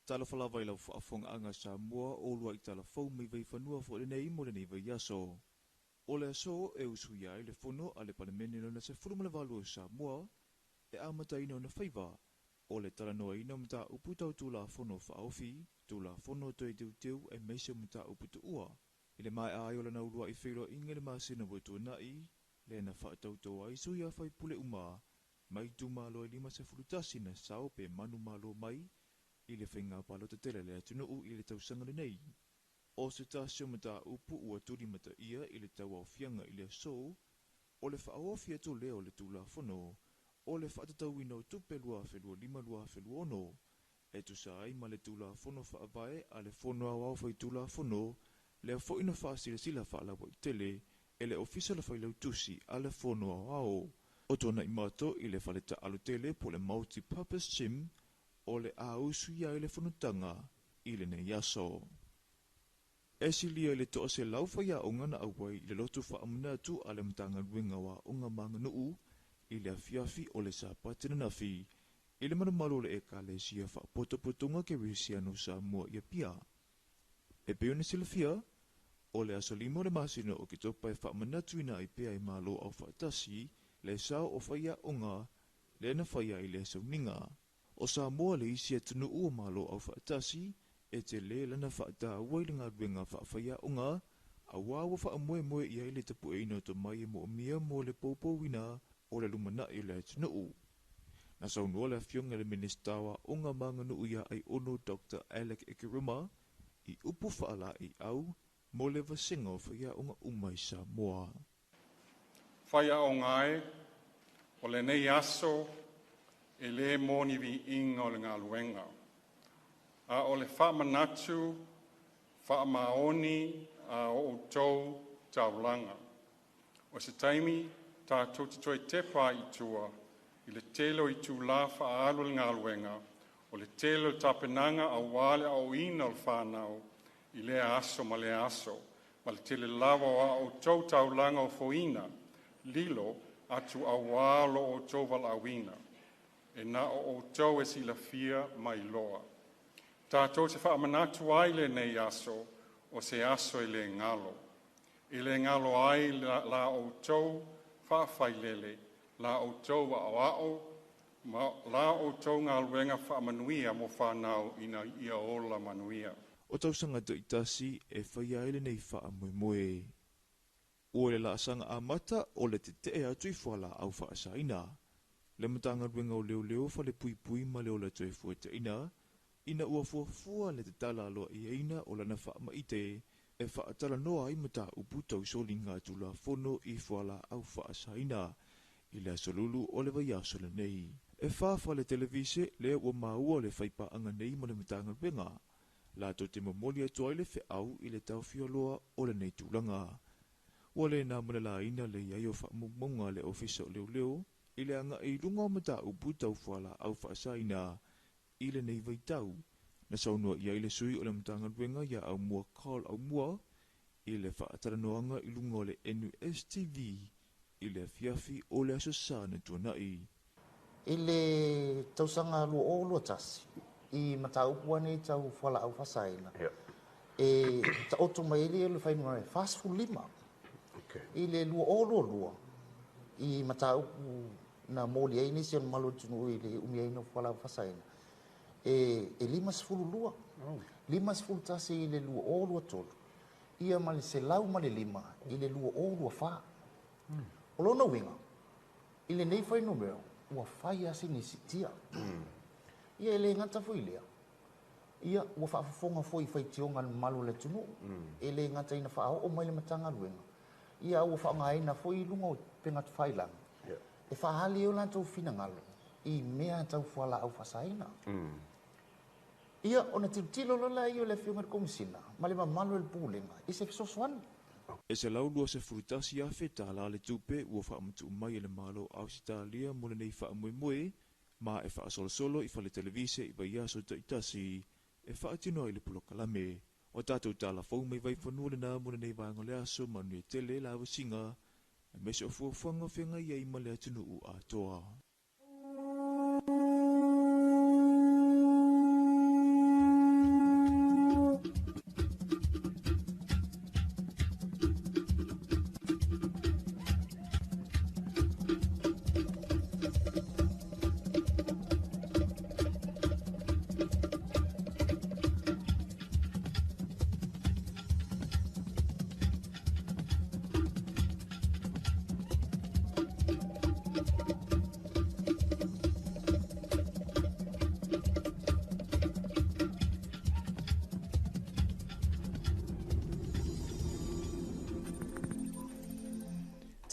Talofa lava i lau faafofogaaga Samoa o uluai tala fou mai Vaifanua foi lenei mo lenei vaiaso. O le aso e usuia ai le fono a le Palemene lona 18 o Samoa e amataina ona faiva o le talanoaina o mataupu tau Tulafono Faaofi, Tulafono Toe Teuteu aemaise o mataupu tuua. I le maea ai o lana uluai feiloaiga i le masina ua tuanai, lea na faatauto ai sui a faipule uma mai itumalo e 51 na sao pe manumalo mai i le faiga palota tele a le atunuu i le tausaga lenei. O se tasi o mataupu ua tulimataia i le tauaofiaga i le aso, o le faaofi atu lea o le Tulafono o le Faatatauina o Tupe 2025/2026 e tusa ai ma le Tulafono Faavae a le Fono Aoao Faitulafono, lea foi na faasilasila faalauaitele e le Ofisa o le Failautusi a le Fono Aoao. O Tuanaimato i le fale taaalo tele po o le Multi-Purpose Gym o le a usuia ai le fonotaga i lenei aso. E silia i le 100 faiaoga na auai i le lotu faamanatu a le Matagaluega o Aoga ma Aganuu i le afiafi o le Sapati ananafi i le malumalu o le Ekalesia Faapotopotoga Kerisiano o Samoa i Apia. E pei ona silafia, o le aso 5 o le masina o Oketopa e faamanatuina ai pea e Malo Aufaatasi le sao o faiaoga lea na faia i lea sauniga. O Samoa le isi atunuu o Malo Aufaatasi e tele lana faataua i le galuega faafaiaoga, auā ua faamoemoe i ai le tapueina o tomai e moomia mo le poupouina o le lumanai o le atunuu. Na saunoa le Afioga i le Minisita o Aoga ma Aganuu ia Aiono Doctor Alec Ekeruma i upu faalaeiau mo le vasega o faiaoga uma i Samoa. Faiaoga e, o lenei aso e le mo ni viiga o le galuega, a o le faamanatu faamaoni a o outou taulaga. O se taimi tatou te toe tepa ai i tua i le tele o itulā faaalu i le galuega, o le tele o tapenaga aua le aoaoina o fanau i lea aso ma lea aso, ma le tele lava o a outou taulaga ofoina lilo atu auā lo outou valaauina. E na o outou e silafia ma iloa. Tatou te faamanatu ai lenei aso, o se aso e le galo. E le galo ai la outou faafailele, la outou aoao, ma la outou galuega faamanuia mo fanau ina ia ola manuia. O tausaga taitasi e faia ai lenei faamoemoe. Ua le laasaga amata o le tetee atu i fualaau faasaina. Le Matagaluega o Leoleo, Falepuipui ma le Ola Toefuataiga ina ua fuafua le tatala aloaiaina o lana faamaite e faatalanoa ai mataupu tau soliga Tulafono i fualaau faasaina i le aso Lulu o le vaiaso lenei. E 4 fale televise lea ua maua le faipaaga nei ma le Matagaluega latou te momoli atu ai le feau i le taofialoa o lenei tulaga. Ua le na ma le laina le i ai o faamaumauga a le Ofisa o Leoleo i le agai i luga o mataupu tau fualaau faasaina i lenei vaitau. Na saunoa i ai le sui o le Matagaluega ia Aumua Carl Aumua i le faatalanoaga i luga o le NUSTV i le afiafi o le aso Sa na tuanai. I le tausaga 2021, i mataupu lava nei tau fualaau faasaina, e taoto mai ai le fuainumera e 45. I le 2022, i mataupu na moli ai nisi o le mamalu o le atunuu i le umiaina o fualaau faasaina, e 52, 51 i le 2023, ia ma le 105 i le 2024. O lona uiga, i lenei fuainumera, ua fai lava sina siitia. Ia e le gata foi i lea, ia ua faafofoga foi i faitioga a le mamalu o le atunuu, e le gata ina faaoo mai le Matagaluega, ia ua faaaogaina foi i luga o upega tafailagi, e faaali ai o latou finagalo i mea tau fualaau faasaina. Ia ona tilotilo loa lea o le Afioga i le Komesina ma le mamalu o le Pulega i se fesoasoani. E $121,000 tala le tupe ua faamatuu mai e le Malo o Ausetalia mo lenei faamoemoe ma e faasolosolo i fale televise i vaiaso taitasi e faatino ai le polokalame. O tatou tala fou mai Vaifanua lena mo lenei vaega o le aso. Manuia tele le avasiga aemaise o fuafuaga o feagai ai ma le atunuu atoa.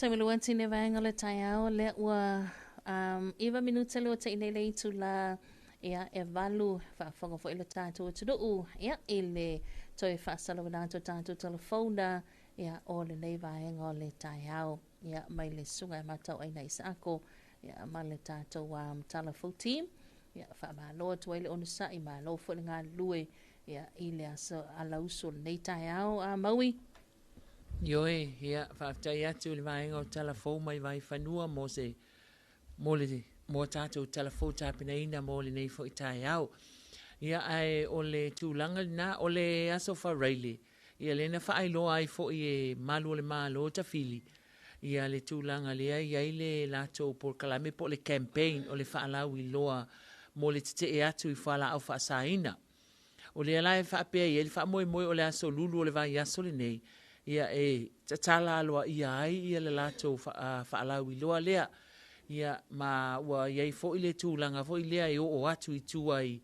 Taimi lua tine vaega o le taeao lea ua um, iva minute lua te inei le itu la ia e valu faafofoga foi le tatou atunuu ia i le toe faasalauina atu o tatou telefona ia o lenei vaega o le taeao ia mai le susuga ia Matauaina Isaako ia ma le tatou um, Talafou team ia faamalo atu ai le onosai malo foi le galulue ia i le aso alausu o lenei taeao a Maui. Ioe, ia, faafetai atu i le vaega o Talafou mai Vaifanua mo se, mo le, mo a tatou Talafou tapenaina mo lenei foi taeao. Ia, ae o le tulaga lena, o le Aso Faraile, ia lea na faailoa ai foi e Malu o le Malo Tafili, ia le tulaga lea e i ai le latou polokalame po o le campaign o le faalauiloa mo le tetee atu i fualaau faasaina. O lea la e faapea i ai le faamoemoe o le aso Lulu o le vaiaso lenei, ia e tatala aloaia ai ia le latou faalauiloa lea. Ia ma ua i ai foi le tulaga foi lea e oo atu i tua i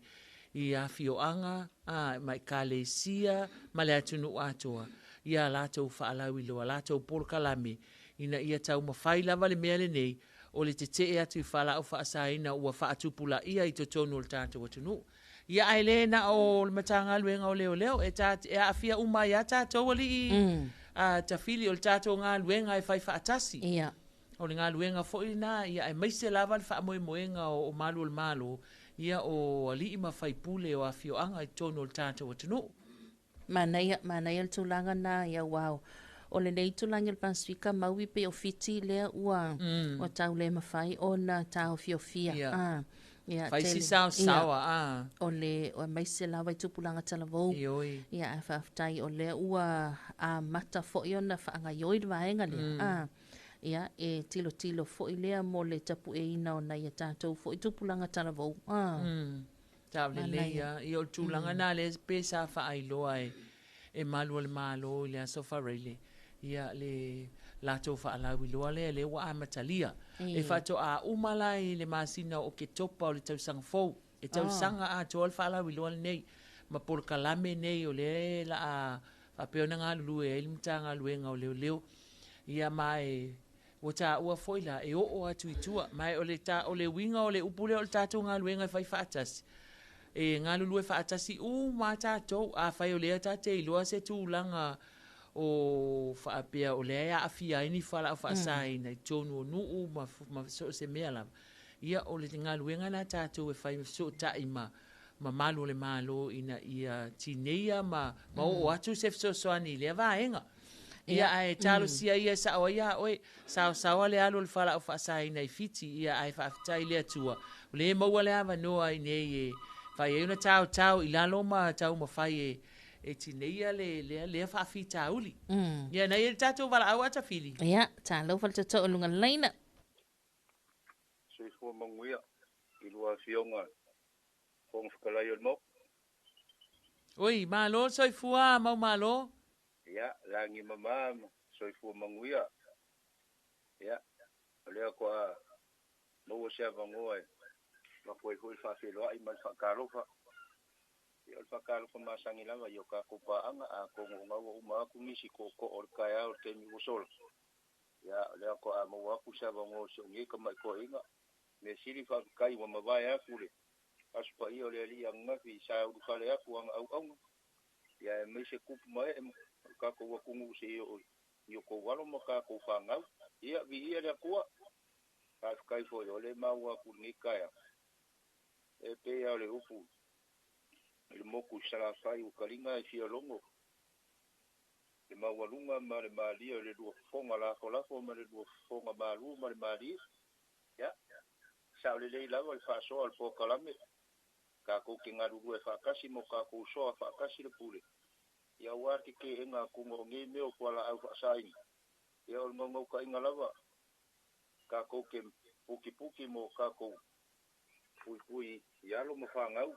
i afioaga a, ma ekalesia ma le atunuu atoa ia a latou faalauiloa, latou polokalame ina ia taumafai lava le mea lenei o le tetee atu i fualaau faasaina ua faatupulaia i totonu o le tatou atunuu. Ia ae le na o le Matagaluega o Leoleo, e, ta, e aafia uma ai lava tatou alii mm. a, tafili o le tatou galuega e fai faatasi. Ia. O le galuega foi lena, ia aemaise lava le faamoemoega o, o malu o le Malo, ia o alii ma faipule o afioaga i totonu o le tatou atunuu. Manaia, manaia le tulaga na ia aua o lenei itulagi o le Pasefika Maui pei o Fiti lea ua mm. ua tau le mafai ona taofiofia. Yeah. Ah. Ia, Fai si saosaoa, ia, ah. O le, aemaise lava i tupulaga talavou. Ioi. Ia, ae faafetai o lea ua amata foi ona faagaioi le vaega lea. Mm. Ah. Ia, e tilotilo foi lea mo le tapueina o nai a tatou foi tupulaga talavou. Ah. Mm. Sao lelei a. Ia o le tulaga na lea pe sa faailoa e e malu o le Malo i le Aso Faraile, ia le latou faalauiloa lea lea ua amatalia. E faatoa uma la i le masina o Oketopa o le tausaga fou. E tausaga atoa le faalauiloa lenei ma polokalame nei o lea o le a faapea ona galulue ai le Matagaluega o Leoleo. Ia ma e Ua taua foi la, e oo atu i tua. Ma o le, ta, o le uiga o le upu lea o le tatou galuega e fai faatasi, e galulue faatasi uma lava tatou. Afai o lea ta te iloa se tulaga o faapea o lea e aafia ai ni fualaau faasaina i totonu o nuu ma, ma so o se mea lava, ia o le galuega lena a tatou e fai ma fesootai ma, ma malu o le Malo ina ia tineia ma, ma oo atu se fesoasoani i lea vaega. Ia, ae talosia ia e sao ai iā oe. Saosaoa le alu o le fualaau faasaina i Fiti, ia, ae faafetai i le Atua, o lea e maua le avanoa i nei e fai ai ona taotao i lalo ma taumafai e, e tineia le, lea, lea faafitauli. Ia, na i ai le tatou valaau a Tafili. Ia, talofa le tootoo i luga laina. Soifua manuia i lua Afioga Fofoga Fetalai o le Maota. Oi, malo le soifua, mau malo. Ia, lagi mama ma soifua manuia. Ia, o lea faatoa maua se avanoa e avatu ai foi le faafeiloai ma le faatalofa. Ia, o le faatalofa masani lava i o tatou paaga, atonu o lena ua uma atu nisi tootoo o le taeao i le taimi ua sola. Ia, o lea faatoa maua atu se avanoa o si ou nei tamai toeaina. Mea sili faafetai ua mavae atu le Aso Paia o le Alii ananafi sa ulufale atu ana auauna. Ia aemaise tupu ma ee o le tatou atunuu seia oo i o tou alo ma tatou fanau. Ia, viia le Atua. Faafetai foi o lea e maua atu i lenei taeao. E pei lava o le upu i le motu i Salafai ua taliga e fia logo le maualuga ma le malie o le lua fofoga lafolafo ma le lua fofoga malu ma le malie. Ia, sao lelei lava le faasoa o le polokalame. Tatou te galulue faatasi ma o tatou soa faatasi le pule, ia aua te teena atuga o nei mea o fualaau faasaina, ia o le naunautaiga lava tatou te putiputi ma o tatou puipui i alo ma fanau.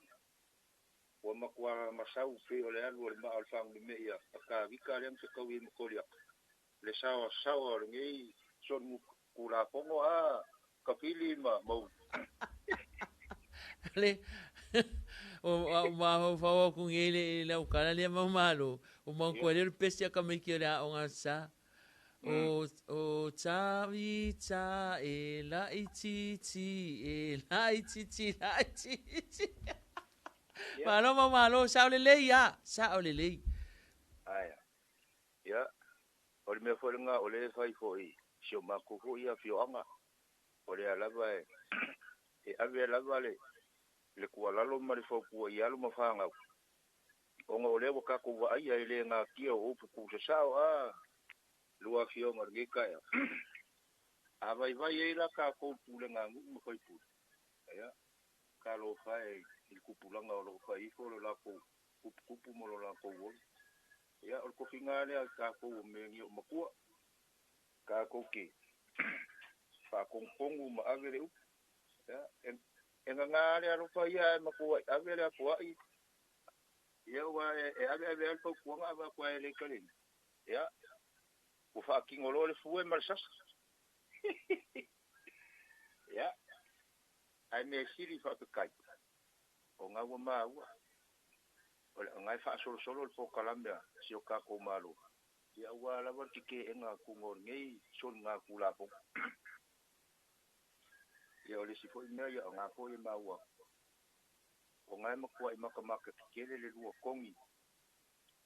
Ua matua masau pei o le alu o le maa o le fagulimei a Tavita lea na fetaui ai ma Koliata, le saoasaoa o lenei solitulafono a Kapili ma Mauli. Le o au mafaufau aku nei le lau kala lea mau malo o mau koe le pesi a ka maiki o le aoga sa. O, o Tavita e laitiiti, e laitiiti, laitiiti. Malo ma malo, sao lelei a, sao lelei. Aia. Ia, o le mea foi lena o lea e fai foi i si o matou foi afioaga, o lea lava e e ave lava le le tuualalo ma le fautua i alo ma fanau, ona o lea ua tatou vaaia e le natia o upu tuusasao a lua afioga o lenei taeao. A vaivai ai la tatou pulega a nuu ma faipule, ia, talofa e i le tupulaga o lo o fai ifo lo latou tuputupu ma lo latou ola. Ia, o le tofiga lava lea a tatou o mea nei o matua, tatou te faatonutonu ma ave le upu. Ia, e, e gagā lava le alofa ia ae matuai ave le atoai. Ia, aua e ave ave lava le fautuaga avatu lava e le taliina. Ia, ua faatino loa le fue ma le sasa. Ia, ae mea sili faafetai, ona ua maua, o le aga e faasolosolo le polokalame a si o tatou Malo, ia aua lava le teteena atuga o lenei soligatulafono. Ia o le isi foi mea, ia o foi e maua atu, ona e matuai matamata tetele le lua togi,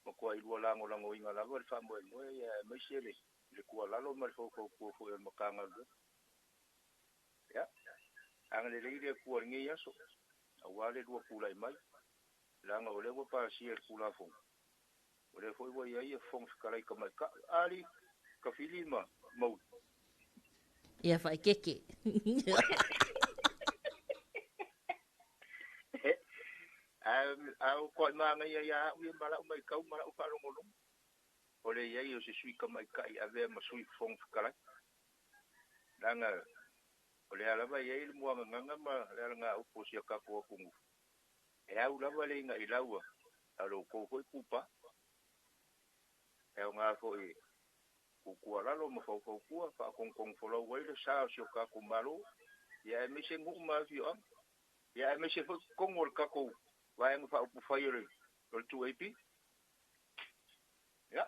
matuai lua lagolagoina lava le faamoemoe, ia aemaise le le tuualalo ma le faufautua foi a le Matagaluega. Ia, agalelei le Atua i lenei aso, aua le lua tulai mai, leaga o lea ua pasia e le Tulafono, o lea foi ua i ai Fofoga Fetalai Tamaitai, Ali, Tafili ma Mauli. Ia faikeke. Ae ua toai manaia ia au ia ma lau matau ma lau faalogologo, o le i ai o se sui tamaitai e avea ma sui Fofoga Fetalai. Leaga o lea lava e i ai le muagagaga ma le alagaupu o si a tatou atunuu, e au lava le inailau a lo outou foi kupa. E aoga foi e tuutuualalo ma faufautua, faatonutonufolau ai le sa o si o tatou Malo, ia aemaise nuu ma afioaga, ia aemaise foi totonu o le tatou Vaega Faaupufai o le 2AP. Ia,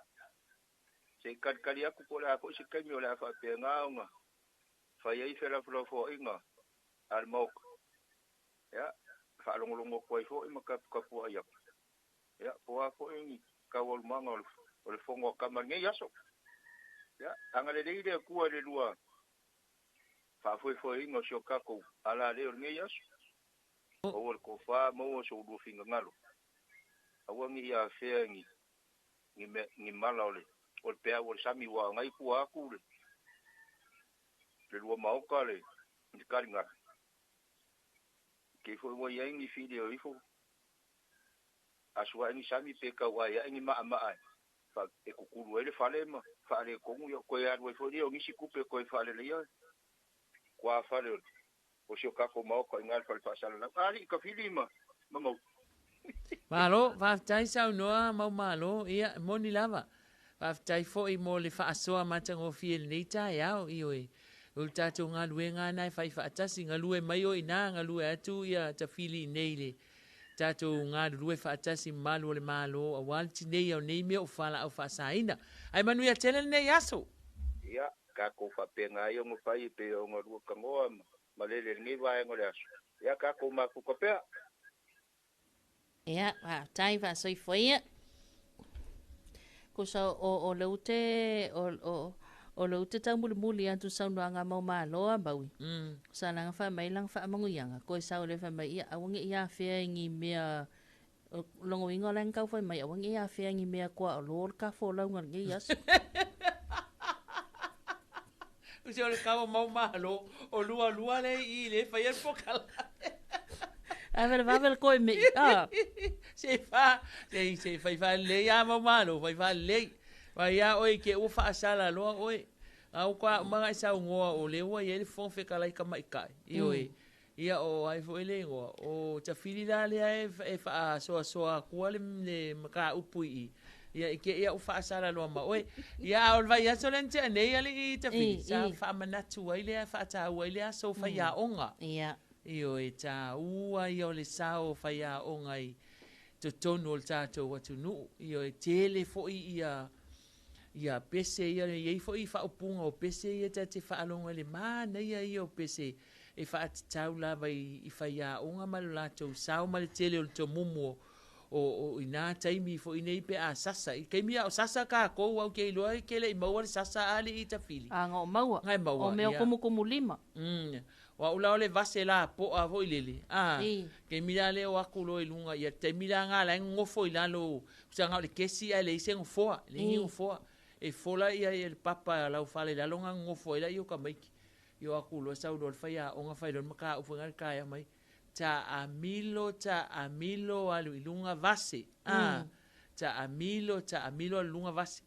se i talitali atu po o le a foi se taimi o le a faapena ona fai ai felafolafoaiga a le Maota, ia, faalogologo atu ai foi ma taputapuai atu, ia, po o a foi ni taualumaga o le Fono a Tama i lenei aso. Ia, agalelei le Atua i le lua faafoefoeina o si o tatou alaleo i lenei aso. Maua le tofa, maua so oulua finagalo. Aua ne i afea ni ni mea ni mala o le o le peau o le sami ua agai tua atu le le lua maota le le taligalu. Kei foi ua i ai ni fili o ifo asu ae ni sami pe tau ae ae ni maamaa e fa e kukulu ai le fale ma faaletonu ia toe alu ai foi lea o nisi tupe toe faaleleia tuafale o o si o tatou Maota i ina i le fale faasalalau. Alii Tafili ma Mauu. Malo, faafetai saunoa mau malo, ia, e moni lava. Faafetai foi mo le faasoa matagofie i lenei taeao, ioe. O le tatou galuega lava lena e fai faatasi, galue mai oe i ina, galue atu ia Tafili i inei i le tatou galulue faatasi ma malu o le Malo aua le tineia o nei mea o fualaau faasaina. Ae manuia tele lenei aso. Ia, tatou faapena ai ona fai e pei ona lua tanoa ma malele i lenei vaega o le aso. Ia, tatou mafuta pea. Ia, faafetai faasoifua ia. Kusa o, o le ute, o, o, o le ute taumulimuli atu saunoaga mau malo a maui. Sa langa wha mai langa wha amanguianga. Koe sau le wha mai ia awangi i afea i ngi mea longo inga o langa kau whai mai awangi i afea i ngi mea kua o lō le ka fōlaunga le ngi aso. Usi o le kau mau malo, o lua lua le i le whai al pokala. Ai vele vave le koe me i. Ah. Se fa, se se fai fa le ia mau malo, fai fa le. Vai ia oi ke ua faasala loa oe. Au ka umaga i saunoa o le ua i ai le Fofoga Fetalai tamaitai. Ioe. Ia o ai foi le igoa o Tafili la lea e, e faasoasoa atua le, le mataupu i i. Ia i ke ia u faasala loa ma oe. Ia a o le vaiaso lea na tea nei alii Tafili, sa faamanatu ai lea, faataua ai le aso o faiaoga. Ia. Ioe, taua ia o le sao o faiaoga i totonu o le tatou atunuu. Ioe, tele foi ia. Ia, pese ia, e i ai foi faaupuga o pese ia ta te faalogo ai le manaia ia o pese e faatatau lava i, i faiaoga ma lo latou sao ma le tele o le tomumu o, o, o i na taimi foi nei pe a sasa. I taimi a o sasa kākou, au ke iloa e ke le i maua le sasa a le i tafili. A nga o maua. Ngai maua, O mea o ia. kumukumu lima. O au la o le vase la po'a foi lele. A, I. taimi la lea o aku loa i luga, ia taimi la ngā la e gogofo i lalo, usaga o le kesi ae leai se gofoa, leai ni I. gofoa. E fola ia ia le papa lau fale i lalo nga gogofo ai laia o tamaiti. Ia o aku loa sau loa le faiaoga fai loa le mataupu i le taeao mai. Taamilo, taamilo, alu i luga vase. A, taamilo, taamilo, alu i luga vase.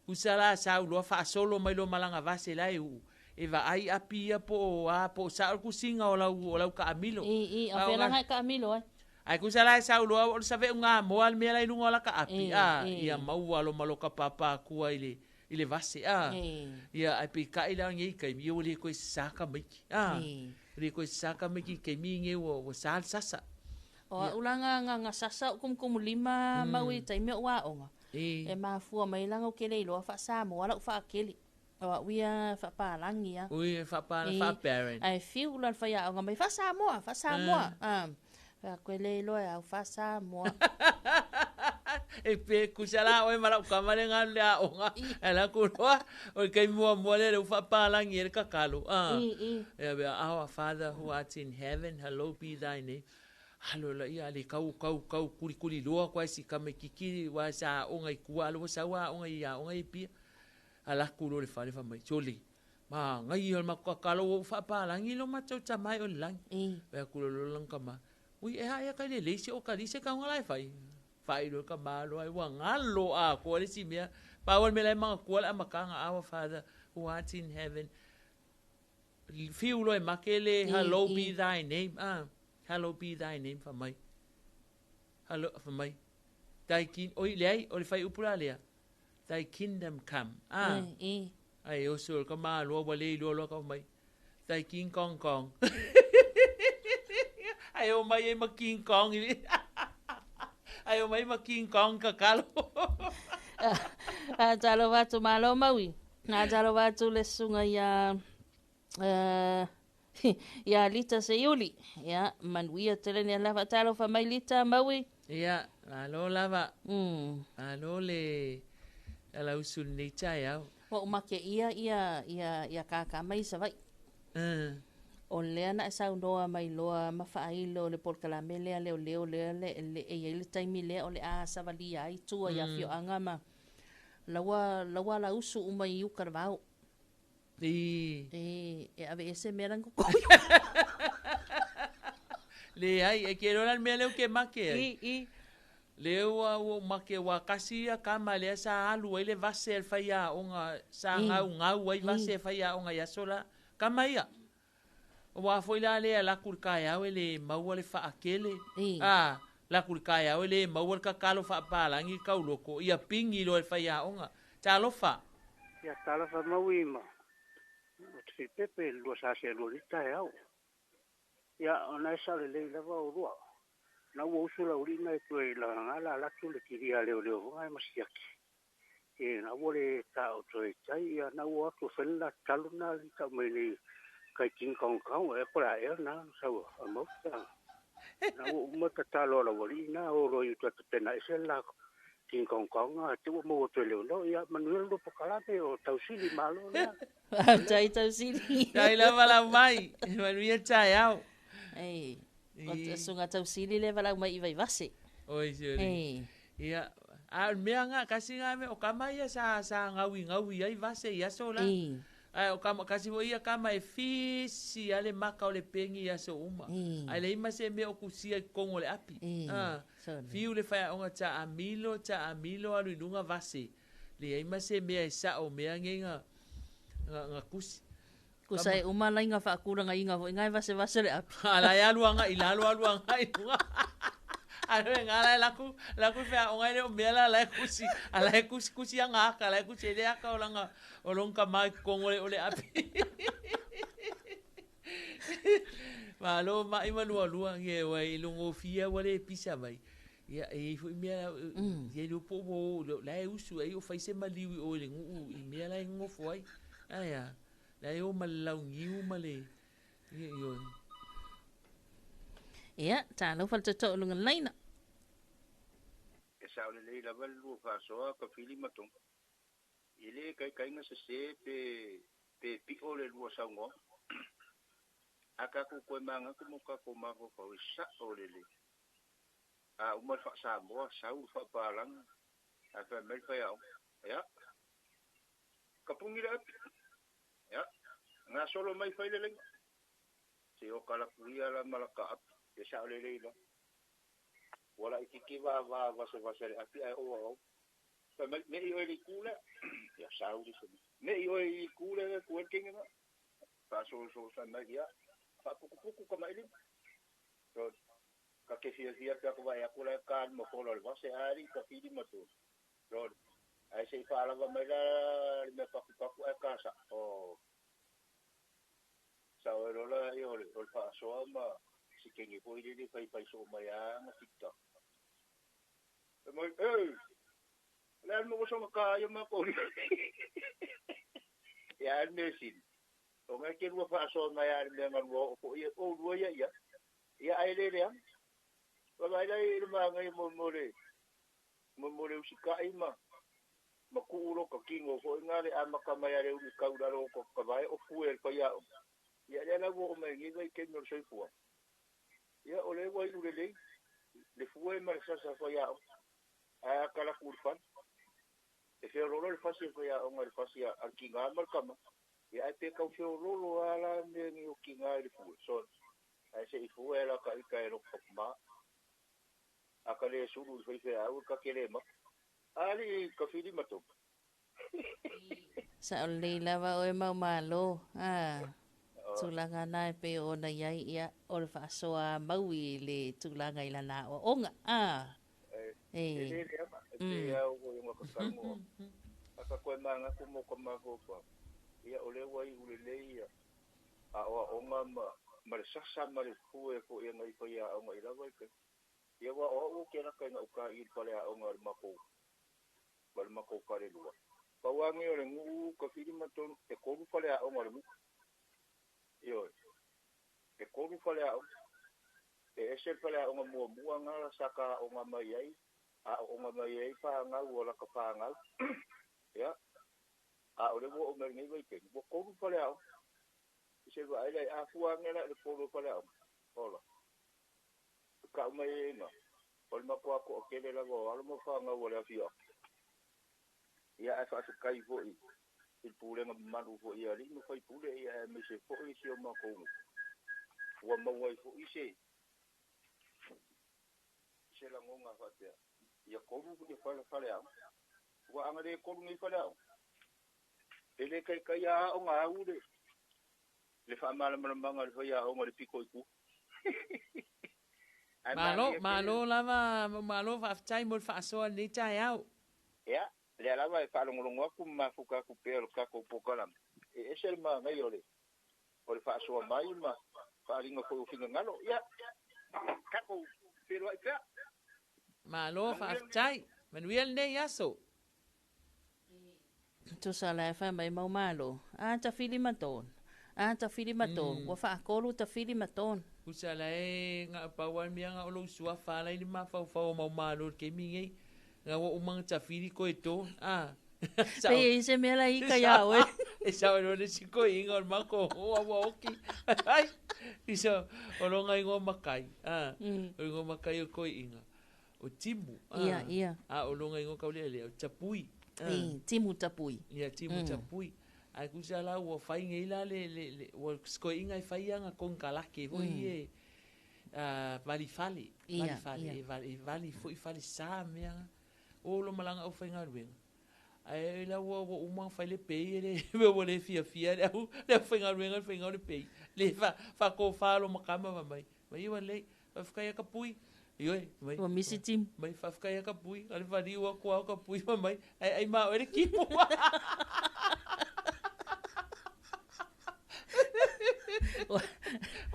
Usa la sau loa faasolo mai loa malaga vase la e uu. E vaai api ia po o a po o sao le tusiga o lau o lau taamilo. I, i, a A o fea ga- laga e taamilo ai. Ai kusa la e sau loa o le save'uga moa le mea la i luga o laka api E, a e. ia maua lo ma loka pāpā akua i le i le vase a E. ia ai peitai la nei kaimi ia ua lē koe sasā tamaiti a E. ua lē koe sasā tamaiti i kaimi ige ua ua sā le sasa. O a'u la ga ga ga sasa o'u kumukumu lima mau i taimi o'u a'oga. E. E mafua mai laga ou ke le iloa fa'asamoa la'u fa'akele. O a'u ia fa'apalagi a. Ui e fa'apala E, fa'aparent. Ae fiu la le faia'oga mai fa'asamoa, fa'asamoa. A. Fai atu e le iloa e au fa'asamoa. E pe kusa la oe ma la'u kama le galu le a'oga ae la kuloa o le kaimi muamua lea le ua fa'apalagi ai le kakalo a. I, i. Ia bea, Our Father who art in heaven, hallowed be thy name. Alo la ia le kau kau kau kuli kuli loa kwa si kame kiki wa sa a'oga i kua alo ua sau a'oga i a'oga i pia. Alaku lo le fale fa mai sole. Ma ngai ia le maku kakalo ua ou fa'apalagi lo matou tamai o le lagi. Fai atu lo lo lana kama. Ui e ha ia ka le leisi o ka lise ka la e fai. Fai lo ka malo ai ua galo a ko le si mea. Pau le mea la e magatua le amataga, Our Father who art in heaven. Fiu lo e make le I, hallowed i. be thy name. Ah, hallowed be thy name fa mai. Hallo fa mai. Thy king oi leai o le fai upu la lea. Thy kingdom come. Ah. E, e. Ai o so ka malo ua le iloa loa ka mai. Thy King Kong Kong. Ai o mai e ma King Kong. Ai o mai ma King Kong kakalo. A talo atu malo maui. A talo atu le susuga ia ia Lita Seiuli. Ia manuia tele ni lava talo fa mai Lita maui. Ia, malo lava. Malo le ala usu nei taeao. Ua ou make ia ia ia ia kākā mai i Savaii. O lea na e saunoa mai loa ma fa'ailo le polokalame lea leoleo lea le le e iai le taimi lea o le a savalia ai tua i afio'aga ma laua laua lausu uma i uka le vao. I. E e ave'ese mea laga koko. Leai, e ke loa le mea lea ou ke make ai. I, i. Le ua ua ou make ua kasi ia kama lea sa alu ai le vase a le faiaoga sa I. gaugau ai vase I. e faiaoga i aso la. Kama ia. Ua foi la lea laku le taeao e lē maua le fa'akele. I. A, laku le taeao e lē maua le kakalo fa'apalagi kauloko. Ia pigi loa e le faiaoga. Talofa. Ia talofa maui ma o te filipepe lua sa se lua lita e au. Ia ona e sa le lei lava o lua. Na ua usu la uli na e tue i la ngala latu le kiria leo leo vonga e masiaki. E na ua le ta o toe tai ia na ua atu whenla talu na le tau mai nei kai King Kong Kong e kora e na sau a mauta. Na ua uma tatalo la wali na o roi uta te pena e se la King Kong Kong a te ua maua toe leo leo ia manuel lo pokalame o tausili malo lea. Tai tausili. Tai lava lau mai. Manuia taeao. Ei. O te susuga tausili le valaau mai i Vaivase. Oi sioli. Ei. Ia, a o le mea ga kasi ga me o kama ia sa sa gaui gaui ai vase i aso la. I. Ae o kama kasi foi ia kama e fisi a le maka o le pegi i aso uma. I. Ae leai ma se mea o kusia i totonu o le api. I. Ah, Sole. fiu le faiaoga taamilo taamilo alu i luga vase. Leai ma se mea e sa'o mea agei ga ga ga kusi. Kusa e uma laiga fa'akulagaiga fo'i gae vasevase le api. Ala e alu aga'i lalo alu aga'i luga. Alo e ngala e laku laku feaoga e le o mea la la e kusi. Ala e kusi kusi aga aka la e kusi e le aka o langa o long kama i totonu o le o le api. Malo ma'i ma lualua ge ua i logofia ua lē pisa mai. Ia, e i ai foi mea, e iloa po ua o, la e usu ai o fai se maliu i o i le nuu i mea la e nonofo ai. Ae a? La e o ma le launiu ma le, ia, ioe. Ia, talofa le tootoo i luga o le laina. E sao lelei lava le lua faasoa ka fili ma tonga. E le kaikaiga sese pe pe pio le lua saunoaga. A tatou toe manatu ma o tatou mafaufau e sao lelei. A uma le faa-Samoa, sau le faapalagi, ae fai mai le faiaoga, Ia, tapuni le api. Ia, gasolo mai fai le laina. Se o kalapu ia la ma laka api, e sao lelei lava. Ua laitiiti va vasevase le api ae ou au. Fai mai, me i oe i le itu lea. Ia, sau le isi mea. Me i oe i le itu lea e tu ai le teine lena. Faasolosolo fai mai, ia, faaputuputu tamailima. Ka te fiafia pe a ka vaai atu la e ta le mafola o le vase a alii ka fili ma tolu. Lole. Ae se i faalava mai la le mea patupatu ae ta sa. Oh. Sao e lola ia o le o le faasoa ma si teine foi lele faifai soo mai a na TikTok. Fai mai, Ei! O le a le mea ua soona ta ai o matou lima? Ia a le mea sili, ona e te lua faasoa mai a i le mea na lua oo foi ai oulua ia i ai. Ia ae le leaga. Vaavaai la i le manaia mo mo le mo mo le usitai ma ma tuu lota tino foi na le amata mai a le ulu tau i lalo o kavae o fue e le faiaoga. Ia lea la ua oo mai nei vaitaimi o le soifuaga. Ia o lea ua iu lelei le fue ma le sasa faiaoga. Ae a talaatu i le fale, e feoloolo le fasi a le faiaoga i le fasi a le tiga ma le tama. Ia ae pe tau feoloolo lava la mea nei o tiga i le fue. Sorry. Ae se i fua e laka ita e loko ma a ka le sulu i le faifeau e ka te le maka. Alii ka fili ma tonu. Sao lelei lava oe mau malo. A tulaga na e pei ona i ai ia o le faasoa mau i le tulaga i lana aoaoga. A E le leaga, e pei lava o ona ka talanoa. A ka toe manatu mo ka mafaufau, ia o lea ua iu lelei ia aoaoga ma ma le sasa ma le fue foi e nai faiaoga i lava i taimi. Ia aua o au ou te lata i gauta i le faleaoga o le matou ma le matou falelua. Pau lava nei o le nuu Tafili ma tonu e tolu faleaoga o le nuu. Ioe. E tolu faleaoga. E ese le faleaoga muamua na sa ta aoga mai ai, aooga mai ai fanau o lata fanau. Ia, a o lea ua oo mai lenei vaitaimi, ua tolu faleaoga. I se vaai la, a fua ane la i le tolu o faleaoga, ola, e tau mai ai i ina, o le matua toatele lava o alo ma fanau a le afioaga. Ia, ae faafetai foi i le pulega mamalu foi a alii ma faipule, ia aemaise foi si o matou nuu, ua maua ai foi se se lagona faapea, ia tolu ia faleaoga. Ua ana le tolu nei faleaoga, e le taitai a aoga au le le faamalamalamaga a le faiaoga i le pito i tua. Ae Malo, malie tele. malo lava, malo faafetai mo le faasoa i lenei taeao. Ia, lea lava e faalogologo atu ma mafuta atu pea o le tatou polokalame, e ese le manaia o le o le faasoa mai ma faaaliga foi o finagalo. Ia, tatou feiloai pea. Malo faafetai. Manuia lenei aso. Tusa la e fai mai mau malo. A tafili ma tona. A tafili ma tona. Ua faatolu tafili ma tona. Tusa la e nga pau a mea nga o lou suafa la i le mafaufau o mau malo i le taimi nei. Nga ua uma ona tafili koe tona. A. Pe i ai se mea la ika iā oe. E sao e loa le isi koeina o le matou hoa ua oki. Ai. Isa o lona igoa makai. A. O le igoa makai o le koeina. O Timu. Ia, ia. A o lona igoa taulealea o Tapui. I, Timu Tapui. Ia, Timu Tapui. Ae tusa la ua fai nei la le, le, le ua se koeina e fai ana konekarate foi e vali fale. Vali fale, e vali, e vali foi fale sa mea na. O lo malaga aufaigaluega. Ae la ua ua uma ona fai le pei e le ua le fiafia le au le aufaigaluega i le faiga o le pei. Le fa faatofa lo makama fai mai, mai ua lelei, faafetai a Kapui. Ioe, mai. Ua misi timu. Mai faafetai a Kapui, a le faliu atu a o Kapui fai mai, ae ai ma oe le timu.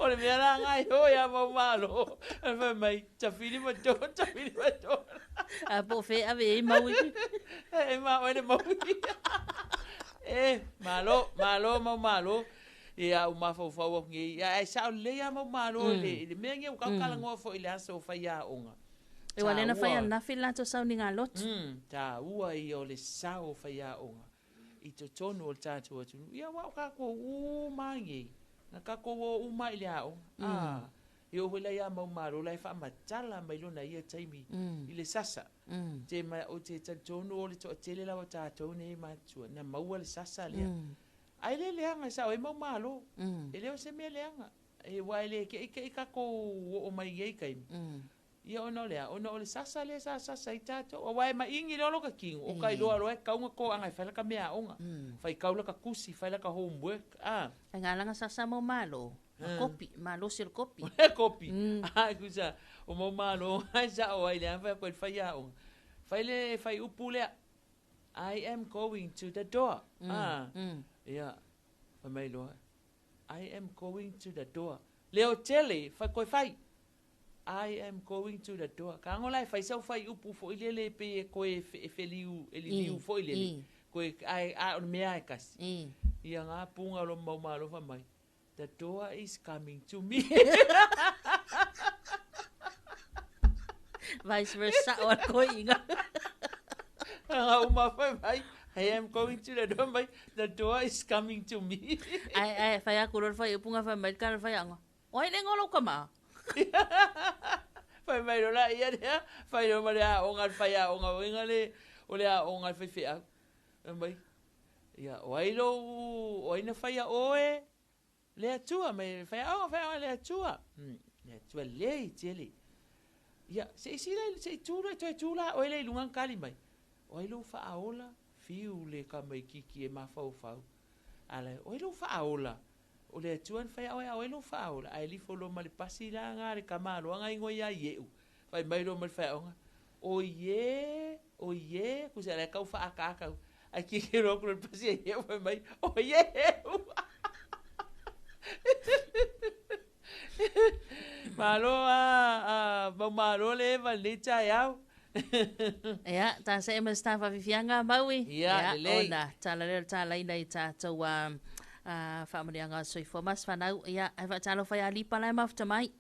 O le mea la ngai o ia mau malo. Ai fai mai, tafili ma to, tafili ma to. A po fe ave e maui. E ma o le maui. E, malo, malo, mau malo. Ia, u mafaufau aku nei. Ia, ai sao lelei lava mau malo i le, i le mea nei ua tautalagoa foi i le aso o faiaoga. E ua lena fai ananafi le latou sauniga lotu. Taua ia o le sao o faiaoga i totonu o le tatou atunuu. Ia, aua o tatou uma lava nei, na tatou o uma lava i le aoga. A, e oo foi la ia mau malo la e faamatala mai lona ia taimi i le sasa. Te ma, ou te talitonu o le toatele lava o tatou nei matutua na maua le sasa lea. Ae le leaga e sao ai mau malo. E le o se mea leaga. E aua e le keʻikeʻi tatou oo mai i nei taimi. Ia ona o le a? Ona o le sasa lea sa sasa ai tatou. Aua e maʻigi loa lota tino, o ka iloa loa e tatau ona toaga e fai lata meaaoga. Faitau lata tusi, fai lata homework, a. Ai galaga sasa mau malo. Ma kopi, malosi o le kopi. O le kopi. A tusa, o mau malo e sao ai le a fai atu ai le faiaoga. Fai le fuaiupu lea. I am going to the door. A. Ia, fai mai loa, I am going to the door. Leo tele, fai koe fai. I am going to the door. Kago la e fai sau fuaiupu foi lele e pei e koe e feliu, e liliu foi lele. Koe, ae, a o le mea lava e kasi. Ia nga puga o lou mau malo fai mai, The door is coming to me. Vice versa o le koiga. Nga uma fai mai, I am going to the door mai, the door is coming to me. Ai, ai, fai aku loa le fuaiupuga fai mai le tala fai aoga. O ai le igoa o lou tama? Fai mai loa la ia lea, fai loa ma le aoga a le faiaoga uiga le, o le aoga a le faifeau. Fai mai, ia, o ai lou, o ai na faia oe? Le Atua, mai faiaoga, faiaoga le Atua. Le Atua lelei tele. Ia, se i sila, se i tu loa, toe tu la oe lea i luga na tali mai. O ai lou faaola? Fiu le tamaititi e mafaufau. A la, o ai lou faaola? O le Atua na faia oe, a o ai lou faaola? Ae lifo loa ma le pasi la na le tamaloa na igoa ia Ieu. Fai mai loa ma le faiaoga, O Ie, o Ie, kusa la e tau faaataata au. Ae tilotilo atu loa i le pasi a Ieu fai mai, O Ieu! Malo a, mau malo le Eva i lenei taeao. Ia, ta seʻe ma le staff afiafiaga, Maui. Ia, lelei. Ona tala lea o le talaina i tatou a, a faamanuiaga o le soifua ma se fanau. Ia, ae faatalofa ia Lipa la e mafuta mai.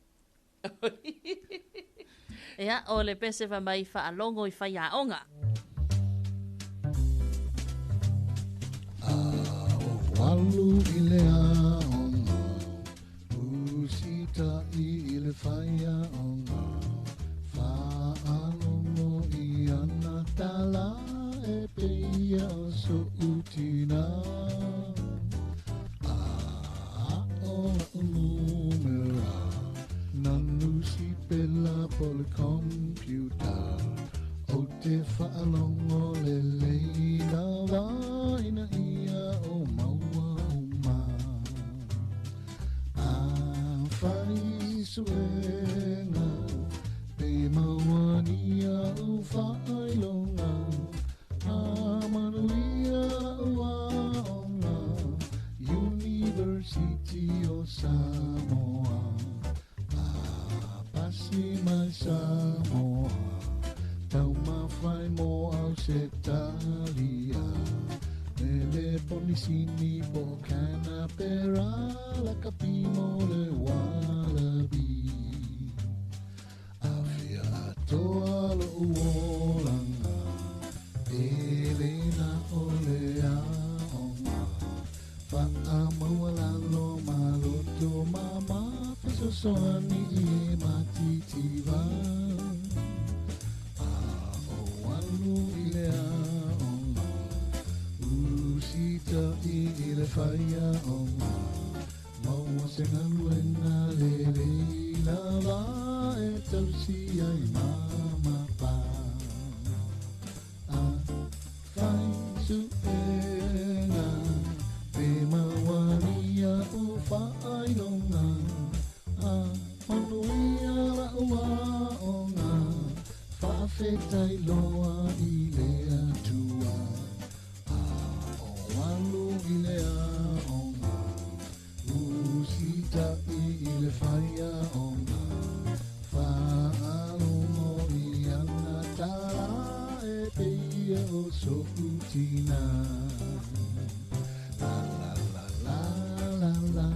Ia, o le pese fai mai faalogo i faiaoga. A o alu i le aoga, Usitaʻi i le faiaoga, Faalogo i ana tala e pei ia o soʻu tina. A aʻo laʻu numera, na nusipela po o le computer, Ou te faalogo lelei lava ina ia o maua uma. A fai suega, pe maua ni a'u faailoga, A manuia la'u aoga, University o Samoa. A pasi mai Samoa, taumafai mo Ausetalia, Mele Ponisini po o Canapera, Lakapi mo le Wallaby. A fia atoa loʻu olaga, e le na o le aoga, Faamaualalo ma loto mama, fesoasoani i e matitiva. A o alu i le aoga, usitaʻi i le faiaoga, Maua se galuega lelei lava e tausi ai ma ma pa. A fai suega pe maua ni a'u faailoga, A manuia la'u aoga, faafetai loa i le Atua. A o alu i le aoga, usitaʻi i le. o so'u tinā. La la la la la la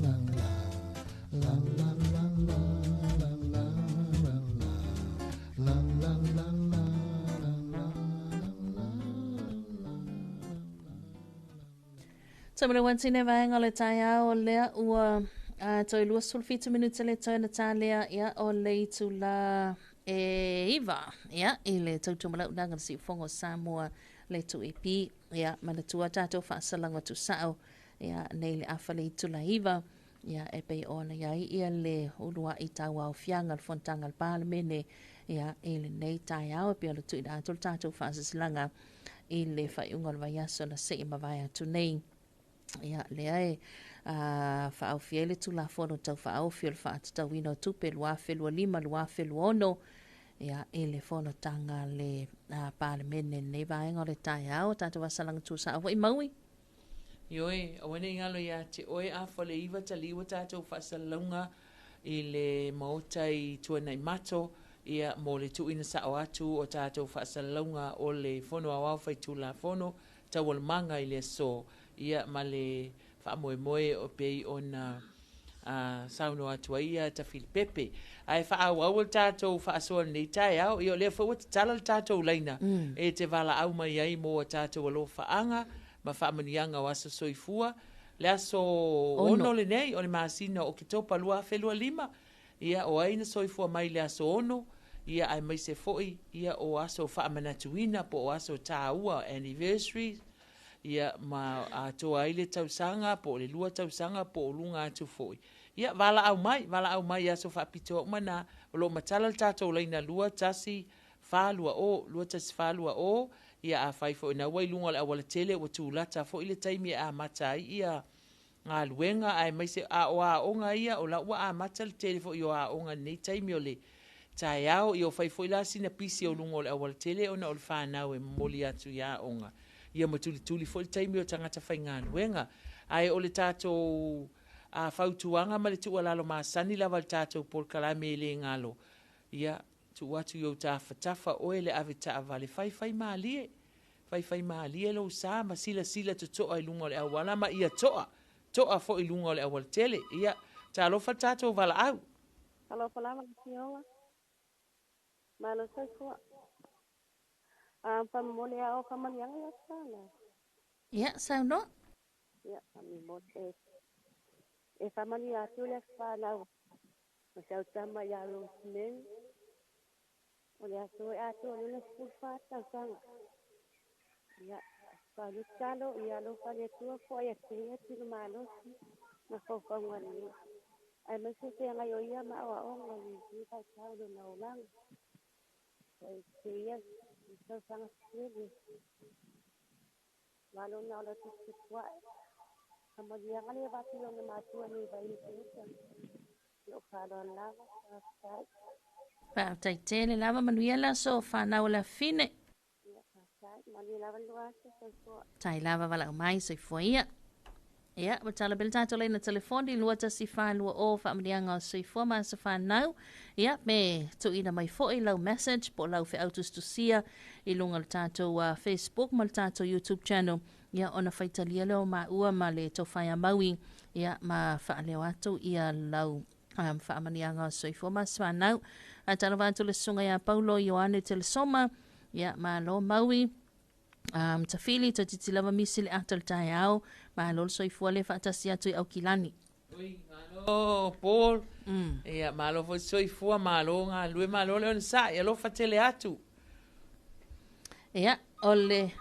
la la. La la la la la la la la. La la la la la la la la. Tamaleu atu i nei vaega o le taeao lea ua toe 27 minute le toe na tālea ia o le itula e iva ia i le tautumalaunaga le siufogo o Samoa le 2AP ia manatua tatou faasalaga tusao ia nei le afa le itula iva ia e pei ona iai ia le uluai tauaofiaga le fonotaga a le Palemene ia i lenei taeao e pei ona tuuina atu le tatou faasilasilaga i le faaiuga o le vaiaso na sei mavae atu nei. Ia, lea e faaofi ai le Tulafono Tau Faaofi o le Faatatauina o Tupe 2025/2026 ia, i le fonotaga a le Palemene i lenei vaega o le taeao. Tatou vasalaga tuusao foi Maui. Ioe, aua ne i galo ia te oe afa le iva taliu a tatou faasalalauga i le Maota i Tuanaimato, ia, mo le tuuina sao atu o tatou faasalalauga o le Fono Aoao Faitulafono taualumaga i le aso, ia, ma le faamoemoe o pei ona saunoa atu ai ia Tafilipepe. Ae faaauau le tatou faasoa i lenei taeao, ia o lea foi ua tatala le tatou laina e te valaau mai ai mo a tatou alofaaga ma faamanuiaga o aso soifua. Le aso 6 lenei o le masina o Oketopa 2025, ia o ai na soifua mai i le aso 6, ia aemaise foi ia o aso faamanatuina po o aso taua, anniversaries, ia ma atoa ai le tausaga po o le 2 tausaga po o luga atu foi. Ia valaau mai, valaau mai i aso faapitoa uma na, o lo o matala le tatou laina 2 1 4 2 0, 2 1 4 2 0, ia afai foi na ua i luga o le aualatele ua tulata foi le taimi e amata ai ia galuega aemaise a o aoga ia o la ua amata le tele foi o aoga i lenei taimi o le taeao. Ia ua fai foi la sina pisi o luga o le aualatele ona o le fanau e momoli atu i aoga ia ma tulituli foi le taimi o tagata faigaluega. Ae o le tatou fautuaga ma le tuualalo masani lava i le tatou polokalame e le galo, ia tuu atu i ou tafatafa oe le avetaavale, faifai malie. Faifai malie lou sa ma silasila totoa i luga o le auala ma ia toa, toa foi i luga o le aualatele. Ia, talofa le tatou valaau. Talofa lava le Afioga. Malo soifua. A famomoli a o famaliaga ia sala. Ia, saunoa. Ia, famomoli e e famanuia atu le aso fanau o si au tama ia Rosemary. O le aso e atoa lona 14 tausaga. Ia, pau le tatalo, ia alofa le Atua foai atu ia tino malosi ma faufauga lelei. Aemaise feagai o ia ma aoaoga i lenei vaitau i lona olaga. Foai atu ia i tausaga tetele. Malo na o le tuputupuae. Faamanuiaga lea avatu i ona matua nei Vainipeuta. Lou faaaloalo lava, faafetai. Faafetai tele lava, manuia le aso fanau o le afine. Ia, faafetai. Manuia lava le lua aso, soifua. Tai lava valaau mai, soifua ia. Ia, ua tala pea le tatou laina telefoni 21420 faamanuiaga o soifua ma aso fanau. Ia, me tuuina mai foi lau message po o lau feau tusitusia i luga o le tatou Facebook ma le tatou YouTube channel. Ia, ona faitalia lea o maua ma le Tofa ia Maui, ia, ma faaleo atu ia lau faamanuiaga o soifua ma aso fanau. Ae talofa atu le susuga ia Paulo Ioane Telesoma, ia, malo Maui. Tafili, toeitiiti lava misi le ata o le taeao, malo le soifua le faatasi atu i Aukilani. Oi, malo Paul. Ia, malo foi soifua, malo galulue, malo le onosai, alofa tele atu. Ia, o le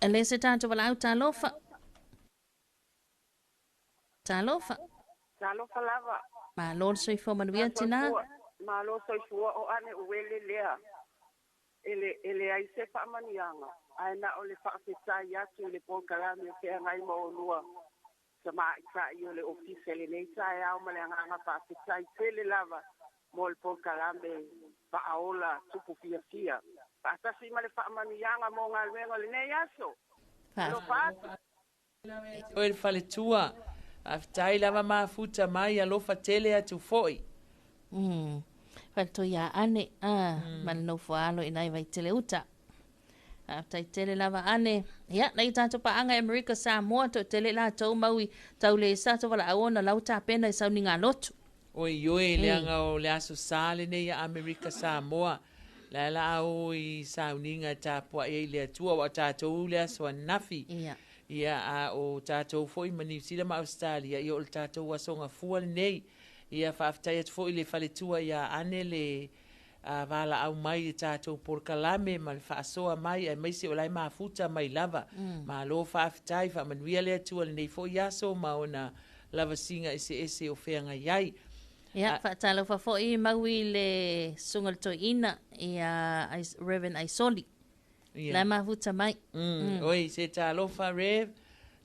le se tatou valaau, talofa. Talofa. Talofa lava. Malo le soifua manuia tina. Malo soifua o ane uele lea. E le, e leai se faamanuiaga, ae na o le faafetai atu i le polokalame o feagai ma oulua tamaitai o le Ofisa i lenei taeao ma le agaga faafetai tele lava mo le polokalame Faaola Tupu Fiafia, faatasi ma le faamanuiaga mo galuega o lenei aso. Alofa atu. Oe le faletua, faafetai lava mafuta mai, alofa tele atu foi. Faletua ia ane, ma le nofo alo i nai Vaitele uta. Faafetai tele lava Ane. Ia, nai o tatou paaga i Amerika Samoa, toatele i latou mau i tau le sa valaau ona la ua tapena i sauniga lotu. Oi, ioe, leaga o le Aso Sa lenei a Amerika Samoa, la e la a o i sauniga e tapuai ai i le Atua, aua o tatou le aso ananafi. Ia. Ia, a o tatou foi ma Niu Sila ma Ausetalia, ia o le tatou aso gafua lenei. Ia, faafetai atu foi i le faletua ia Ane le valaau mai i le tatou polokalame ma le faasoa mai, aemaise o la e mafuta mai lava. Malo faafetai, faamanuia le Atua i lenei foi aso ma ona lavasiga eseese o feagai ai. Ia, faatalofa foi mau i le Susuga i le Toeaina ia Reverend Aisoli. Ia. La e mafuta mai. Oi, se talofa Rev,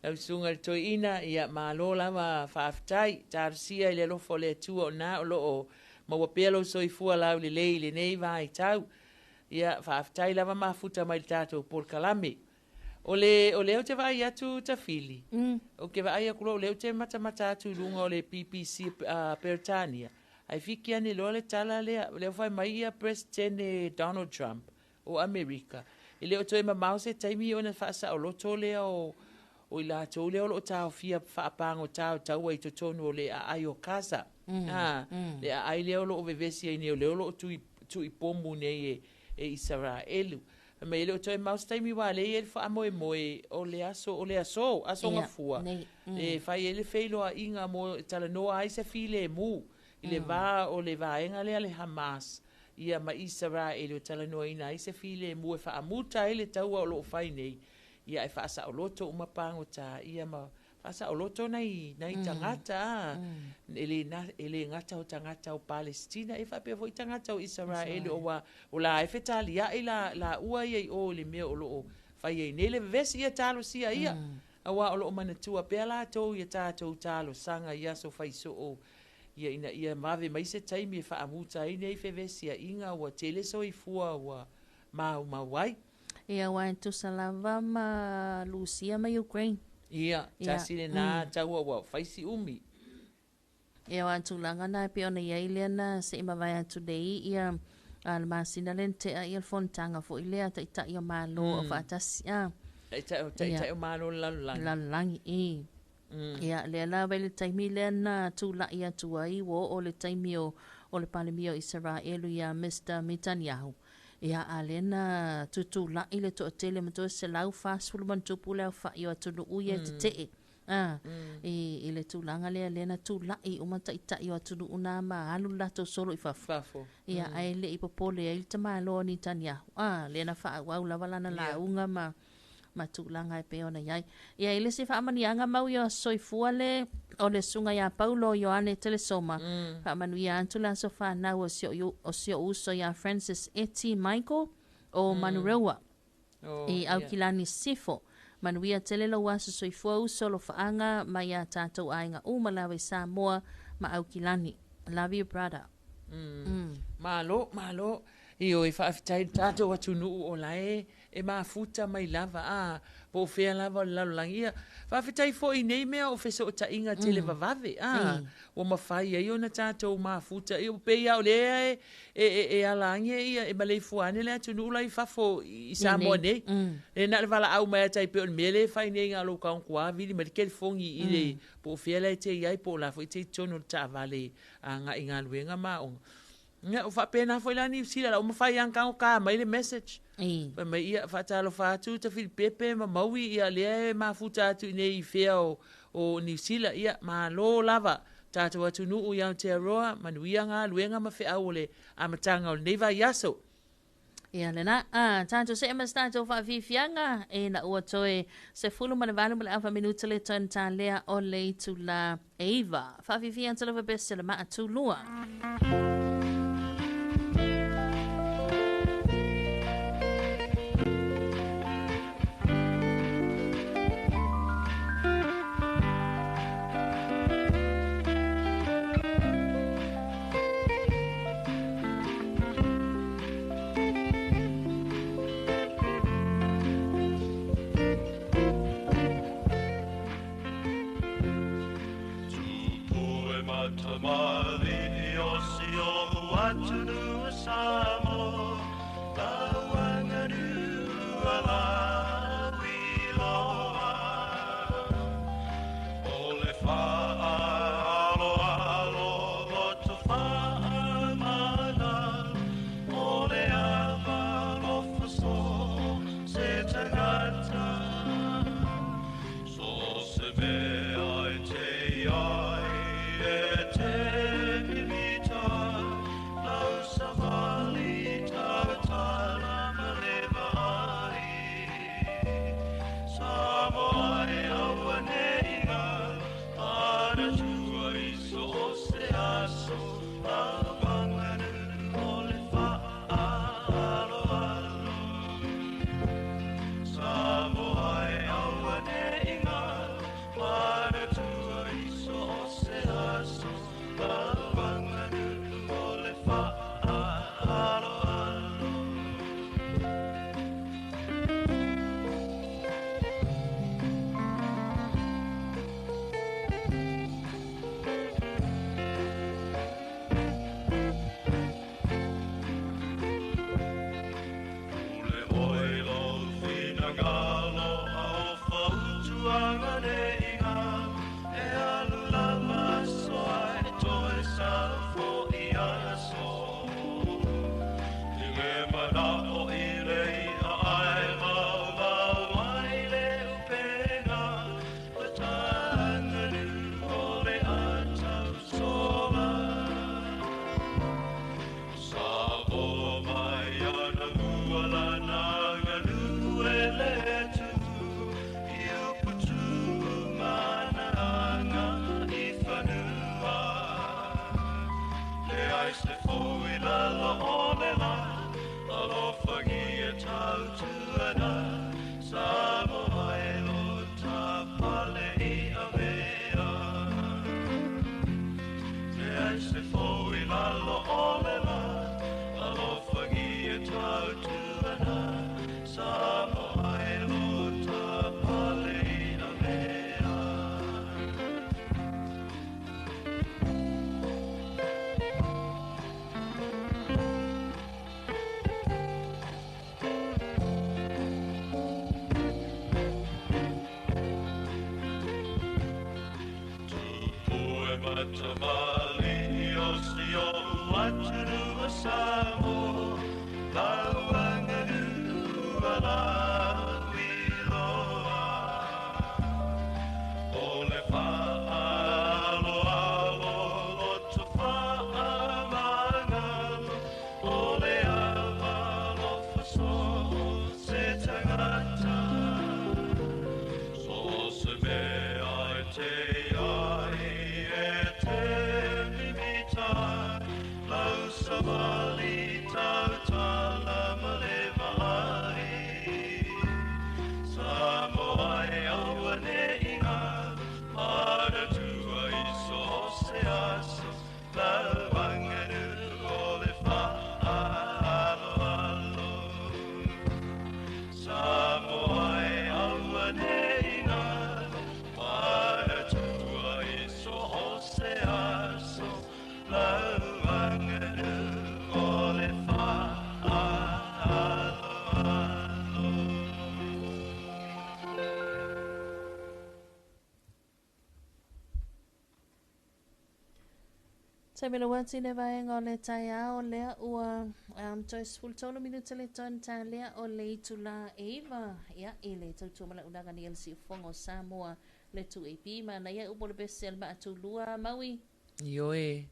lau Susuga i le Toeaina, ia malo lava faafetai. Talosia i le alofa o le Atua o na o lo o maua pea lou soifua laulelei i lenei vaitau. Ia, faafetai lava mafuta mai i le tatou polokalame. O le, o lea ou te vaai atu Tafili, ou te vaai atu loa o lea ou te matamata atu i luga o le BBC Peretania, ae fiki ane loa le tala lea, o lea ua fai mai ia Peresetene Donald Trump o Amerika, e le o toe mamao se taimi ona faasaoloto lea o o i latou lea o lo o taofia faapagota o taua i totonu o le aai o Gaza. Le aai lea o lo o vevesi ai nei, o lea o lo o tui, tuuipomu nei e, e Isaraelu. Fai mai e le o toe mamao se taimi aua lea e i ai le faamoemoe o le aso, o le aso, aso Gafua, e fai ai le feiloaiga mo e talanoa ai se filemu i le va o le vaega lea le Hamas ia ma Isaraelu e talanoaina ai se filemu e faamuta ai le taua o lo o fai nei, ia e faasaoloto uma pagota ia ma faasaoloto nai, nai tagata, a, e le, na, e le gata o tagata o Palesitina, e faapea foi tagata o Isaraelu, aua o la e fetaliai la, laua ia i o i le mea o lo o fai ai nei le vevesi, ia talosia ia, aua o lo o manatua pea latou i a tatou talosaga i aso fai soo, ia ina ia vave mai se taimi e faamuta ai nei fevesiaiga ua tele soifua ua maumau ai. Ia, aua e tusa lava ma Lusia ma Ukraine. Ia, tasi lena taua ua fai si umi. Ia, aua o tulaga na e pei ona i ai lea na se i mavae atu nei ia le masina lea na tea ia le fonotaga foi lea a Taitai o Malo Aufaatasi a. Taitai o Taitai o Malo o le lalolagi. Lalolagi, i. Ia, lea lava i le taimi lea na tulai atu ai ua oo le taimi o o le Palemia o Isaraelu ia Mister Netanyahu. Ia, a lea na tutulai le toatele ma toe 140+ le aofai o atunuu ia e tetee a, i, i le tulaga lea, lea na tulai uma taitai o atunuu na ma alu le latou solo i fafo. Fafo. Ia, ae le i popole ai le tamaloa o Netanyahu. A, lea na faaauau lava lana lauga ma ma tulaga e pei ona i ai. Ia, i le isi faamanuiaga mau ia soifua le o le Susuga ia Paulo Ioane Telesoma, faamanuia atu le aso fanau o si o, o si o'u uso ia Francis Eti Michael o Manurewa i Aukilani Sifo. Manuia tele lou aso soifua uso alofaaga ma ia tatou aiga uma lava i Samoa ma Aukilani. Love you brother. Malo, malo. Ioe, faafetai i le tatou atunuu o la e e mafuta mai lava, a, po o fea lava o le lalolagi. Ia, faafetai foi i nei mea o fesootaiga televavave, a, ua mafai ai ona tatou mafuta. Ia, pei lava o lea e, e, e, e ala ane ia, e maleifua ane le atunuu la i fafo i Samoa nei. E na o le valaau mai lava tai pei o le mea lea e fai nei na o lou tagoto lava vili mai le telefoni i le, po o fea la e te i ai, po o la foi e te i totonu o le taavale agai i galuega ma aoga. Ia, ua faapena foi la Niu Sila, la ua mafai lava ona tagoto mai le message. Fai mai, ia, faatalofa atu Tafilipepe ma Maui, ia, lea e mafuta atu i nei i fea o, o Niu Sila. Ia, malo lava tatou atunuu i Aotearoa, manuia galuega ma feau o le amataga o lenei vaiaso. Ia lena, a tatou see ma se tatou faafiafiaga ina ua toe 18 ma le afa minuta le toe na lea o le itula e 9. Faafiafia atu lava pea se le maa tulua. Tupue matamali'i o si galo a o fautuaga ne iga e alu lava aso ae toe safo'i aso. I le mana'o i le i'a ae maumau ai le upega ma taganuu o le atausola. Samoa mai anamua lana aganuu e le tu'u i upu tumu ma ana aga i fanua. Leai se fou i lalo o le lā, alofagia tautuana, Samoa e lo ta pale i avea. Leai se fou i lalo o le lā, alofagia tautuana, Samoa e lo ta pale i avea. Tupua ma tamalii o si o'u atunuu o Samoa, lau aganuu ma lau iloa. O le fa'aaloalo loto fa'amagalo, o le ava alofa so o se tagata. So o se mea e te ai e te mimita, lau savali tautala ma le va'ai. Samoa e aua ne'i galo, manatua i so o se aso, lau aganuu o le fa'aaloalo. Samoa e aua ne'i galo, manatua i so o se aso, lau aganuu o le fa'aaloalo. Taimi le ati le vaega o le taeao lea ua toe 13 minute le tone ta lea o le itula e 9 ia i le tautua malaunaga ni le siufofoga o Samoa le 2AP ma na ia upu o le pese a le maatulua Maui. Ioe,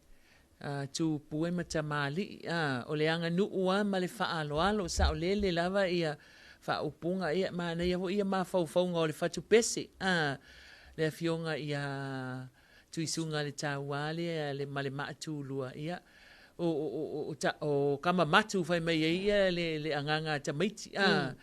tupua ma tamalii, o le aganuu lava ma le faaaloalo, saolele lava ia faaupuga, ia manaia foi ia mafaufauga o le fatupese, le afioga ia Tuisuga le taua lea le ma le maatulua, ia o kamamatu fai mai ai ia le agaga a tamaiti,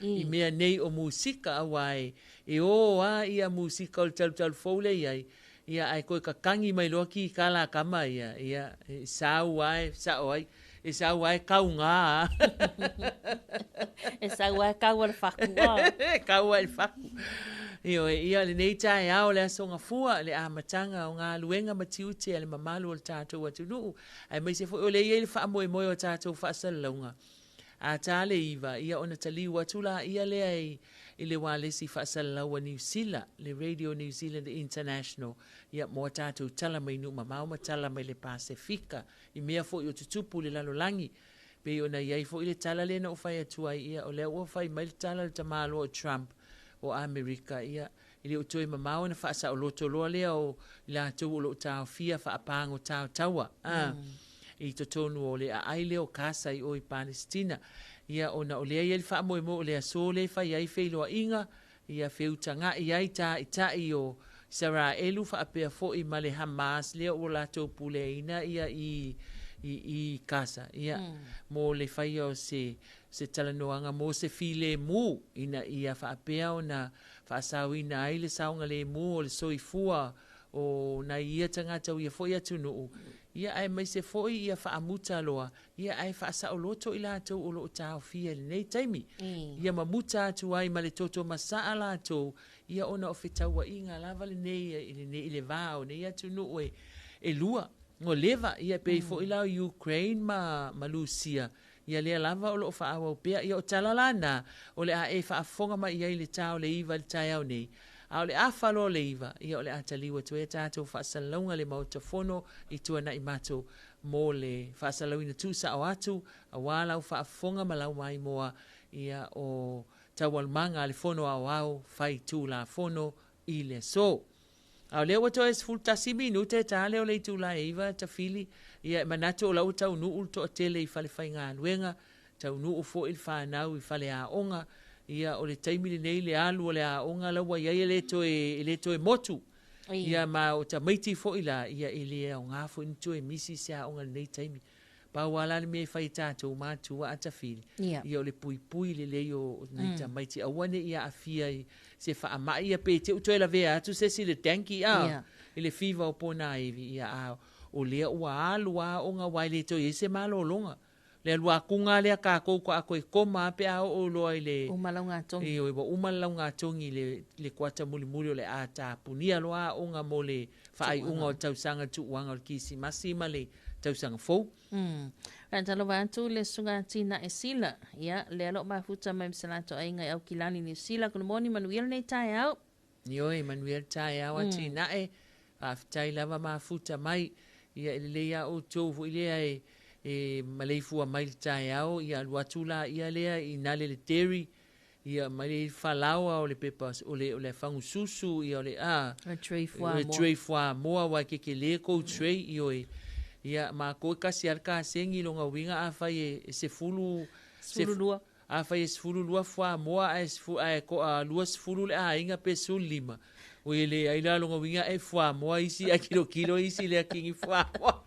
i mea nei o musika, auā e o lava ia musika o le talutalu fou lea i ai, ia ae toe kakagi mai loa kika la kama ia, ia e sau lava e sa'o ai, e sau lava e kaugā. E sau lava e kau a le faku. E kau lava i le faku. Ioe, ia lenei taeao le Aso Gafua, le amataga o galuega ma tiute a le mamalu o le tatou atunuu, aemaise foi o lea e i ai le faamoemoe o tatou faasalalauga. A ta le 9, ia ona taliu atu laia lea i le ualesi faasalalau a Niu Sila, le Radio New Zealand International, ia mo a tatou tala mai nuu mamao ma tala mai le Pasefika, i mea foi o tutupu i le lalolagi. Pei ona i ai foi le tala lea na ou fai atu ai, ia o lea ua fai mai le tala a le tamaloa o Trump o Amerika, ia e le o toe mamao ona faasaoloto loa lea o i latou o lo o taofia faapagota o taua, i totonu o le aai lea o Kasa i o i Palesitina. Ia ona o lea e i ai le faamoemoe o le aso lea e fai ai feiloaiga, ia feutaga'i ai tāita'i o Isaraelu faapea foi ma le Hamas lea ua latou puleaina ia i i Kasa, ia mo le faia o se se talanoaga mo se filemu ina ia faapea ona faasaoina ai le saogalemu o le soifua o nai ia tagata o ia foi atunuu, ia aemaise foi ia faamuta loa, ia ae faasaoloto i latou o lo o taofia i lenei taimi. Ia mamuta atu ai ma le toto masaa latou, ia ona o fetauaiga lava lenei i lenei i le va o nei atunuu e lua. Ua leva, ia e pei foi la o Ukraine ma Lusia, Ia lea lava o lo o faaauau pea. Ia o tala la na, o le a e faafofoga mai i ai i le ta o le 9 i le taeao nei, a o le afa loa o le 9, ia o le a taliu atu ai a tatou faasalalauga i le Maota Fono i Tuanai Mato mo le faasalalauina tuusao atu aua lau faafofoga ma lau maimoa ia o taualumaga a le Fono Aoao Faitulafono i le aso. A o lea ua toe 11 minute e ta lea o le itula e 9 tafili, ia e manatu o la ua taunuu le toatele i falefaigaluega, taunuu foi le fanau i faleaoga, ia o le taimi lenei le alu o le aoga la ua i ai e le toe, e le toe motu. Ia ma o tamaiti foi la, ia e le aoga foi ni toe misi se aoga i lenei taimi. Pau lava la le mea e fai e tatou matua a tafili, ia o le puipui lelei o nai tamaiti aua ne i aafia i se faamai ia pe te i ua toe lavea atu se isi i le dengue a, i le fiva o ponaivi, ia a o lea ua alu lava aoga aua e le toe i ai se malologa. Le alu atuga lea a tatou faatoa toe koma lava pe a oo loa i le Uma laugatogi. Ioe, ua uma le laugatogi i le kuata mulimuli o le a tapunia loa aoga mo le faaiuga o le tausaga, le tuuaga o le Kirisimasi ma le tausaga fou. Faatalofa atu i le Susuga Atinae Sila, ia, lea lo o mafuta mai ma se latou aiga i Aukilani, Niu Sila. Good morning, manuia lenei taeao. Ioe, manuia le taeao Atinae, faafetai lava mafuta mai. Ia, e lelei lava outou foi lea e, e maleifua mai i le taeao, ia alu atu laia lea i Nale le Dairy, Ia mai le falaoa o le pepa o le o le fagususu ia o le a O le tray fuamoa. O le tray fuamoa aua e kekele kou tray ioe. Ia makou e kasi lava le kasegi lona uiga afai e 10 12. Afai e 12 fuamoa ae ae toa 20 le aiga pe 15 Oi e leai la lona uiga e fuamoa isi ae kilokilo isi le akigi fuamoa.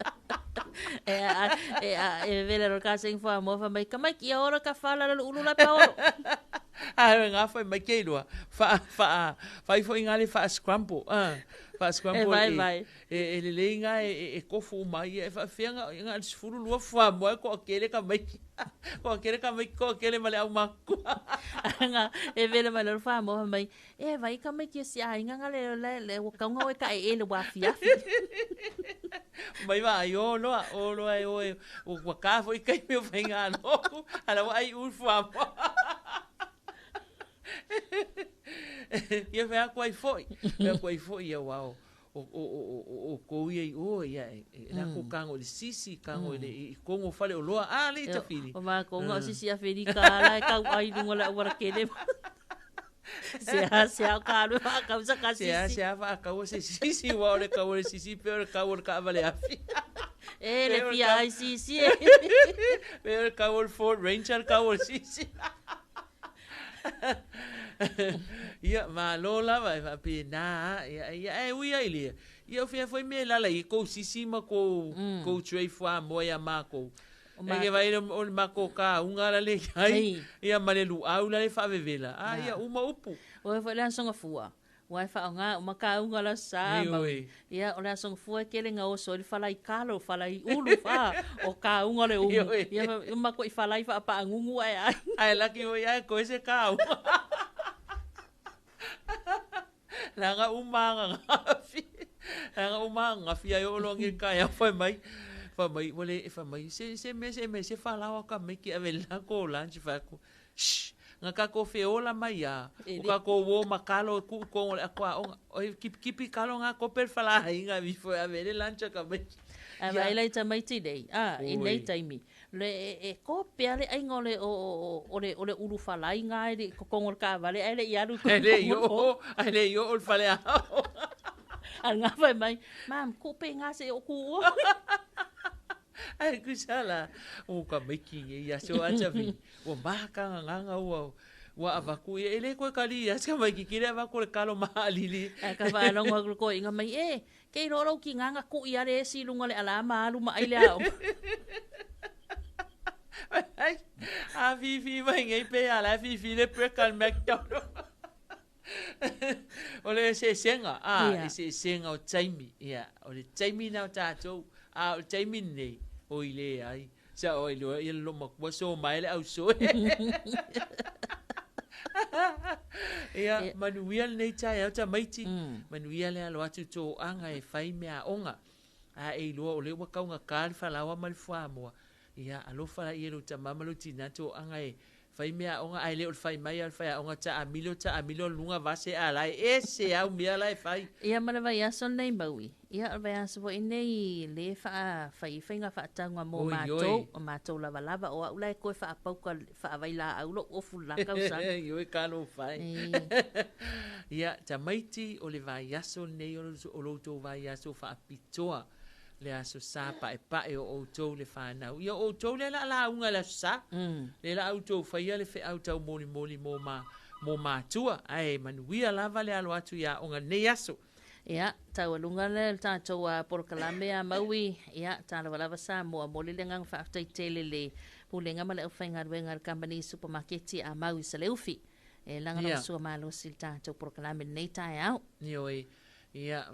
E a e a e vele ro ka sing fuamoa fa mai ka mai kia ora ka fala lo ulu la paolo. A e ngā whai mai kei roa. Wha, wha, whai fo i ngā le wha scramble. Wha scramble e, vai, vai. E, e lelei ngā e, e, e kofu mai ia e wha whianga i ngā sefulu lua fuamoa e koa kele ka mai. Koa kele ka mai koa kele ma le au makua. Nga e vele mai lo fuamoa mai E vai ka mai kia si aiga nga le le le ua kaunga oe ka e e le wa afiafi. Mai va ai o loa, o loa e oe, ua ka foi kai mea o whainga aloku, ala ua ai ul fuamoa. Ia whea aku ai foi, whea aku ai foi ia wao. O, o, o, o, o kou ia i o, ia, e, e, la ko kango i le sisi, kango i le, i kongo fale o loa, a le i tafili. O mākou nga o sisi Aferika ala e kau ai lunga le auala kele. Se a, se a o ka alu e whaakau sa ka Se a, sisi. se a whaakau se sisi, wa o le kau o le sisi, pe o le kau o le kaawale afi. E le fia ai sisi e. Pe o le kau o le Ford Ranger, le kau o le sisi. Ia, malo lava e faapena a, ia, ia, ae ui ai lea, ia o fea foi mea e lala i kou sisi ma kou, kou tray fuamoa ia makou. E ke vai o le mako kāunga la le ai, ia ma le luau la le faavevela, a ia uma upu. Oe foi le aso gafua, ua e faaaoga uma kāunga la sa ma, ia o le aso gafua e kele gaoso ai le falai kalo, falai ulu fa, o kāunga le umu. Ia uma koʻi falai faapaagugu ae ai. Ae laki foi ae koe se kāunga. Leaga uma agagafi. Leaga uma agagafi ai oo loa ngi kaeao fai mai. Fai mai, ua le, fai mai, se, se mea, se mea, se falaoa ka mai ki ave le lako lunch, fai atu, shh, nga kako feola mai a, o kako uo ma kalo e kuu kongo le ako aoga, oi kipikipi kalo nga kope le falahaiga e vifo e ave le lunch a ka mai. Ae vaai la i tamaiti nei, a, i nei taimi, le e, e ko pea le aiga o le, o, o, o le, o le ulu falai nga e le kokongo o le kaavale, ae le i alu i Ae le i oo, ae le i oo i le faleaoga. A nga fai mai, Mam, ku pe nga se o ku ua. Ae kusa la, o ka maiki nge ia so acha vi, ua mahakanganganga ua, ua avaku ia, e le koe kali ia se maiki kile avaku le kalo mahalili. Ae ka whaalongo aku le koe inga mai, e, kei roa rau ki nganga ku i are esi lunga le ala ma alu ma ai le ao. Ai, a fifi mai ngei pe ala fifi le preka le McDonald. O le eseesega, a, Ia. eseesega o taimi, ia, o le taimi na o tatou, a o le taimi lenei, oi leai, sa o iloa ia le loomatua so mai le ausoe. Ia, manuia lenei taeao tamaiti, manuia le alo atu toaga e fai meaaoga, a e iloa o lea ua taugata le falaoa ma le fuamoa, Ia, alofa laia i lou tamā ma lou tinā toaga e fai meaaoga ae le o le fai mai a o le faiaoga taamilo taamilo luga vase a la e ese au mea la e fai. Ia ma le vaiaso lenei Maui, ia o le vaiaso foi lenei le faafai faiga faatauga mo matou, o matou lavalava, o au la e toe faapauka faavailaau lou ofu i le la tausaga. Ioe talofa e. Ia, tamaiti o le vaiaso lenei o lo outou vaiaso faapitoa le Aso Sa paepae o outou le fanau. Ia o outou lea la a lauga i le Aso Sa. Lea la a outou faia le feau taumolimoli mo ma, mo matua. Ae manuia lava le alo atu i aoga i lenei aso. Ia, taualuga le tatou polokalame a Maui, ia, talofa lava Samoa, momoli le agaga faafetai tele i le Pulega ma le aufaigaluega a le Kamupani Supamaketi a Maui Saleufi e lagolagosua malosi i le tatou polokalame i lenei taeao. Ioe, Ia,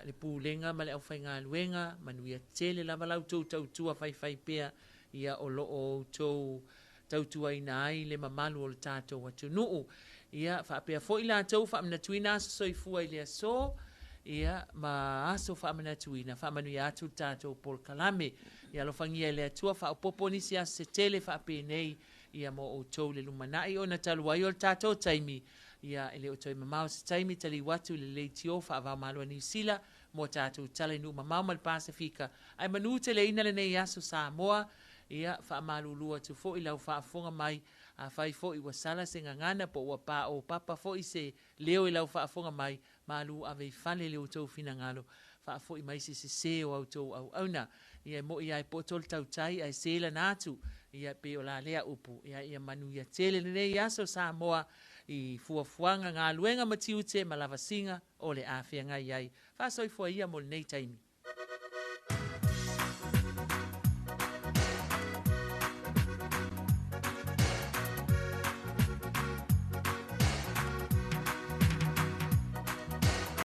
le Pulega ma le aufaigaluega, manuia tele lava la outou tautua faifai pea, ia o lo o outou tautuaina ai le mamalu o le tatou atunuu. Ia, faapea foi latou faamanatuina aso soifua i le aso, ia, ma aso faamanatuina, faamanuia atu le tatou polokalame. Ia alofagia e le Atua faaopoopo nisi aso se tele faapenei, ia mo outou le lumanai ona talu ai o le tatou taimi, Ia, e le o toe mamao se taimi taliu atu i le leitio faava-o-Malo a Niu Sila mo a tatou tala i nuu mamao ma le Pasefika. Ae manu teleina lenei aso Samoa, ia, faamalulu atu foi lau faafofoga mai, afai foi ua sala se gagana po ua paopapa foi se leo i lau faafofoga mai, malu ave i fale le outou finagalo, faafoi mai se sese o a outou auauna. Ia e mo'i lava e poto le tautai ae se lana atu. Ia e pei o la lea upu. Ia ia manuia tele lenei aso Samoa i fuafuaga, galuega ma tiute ma lavasiga o le a feagai ai. Faasoifua ia mo lenei taimi.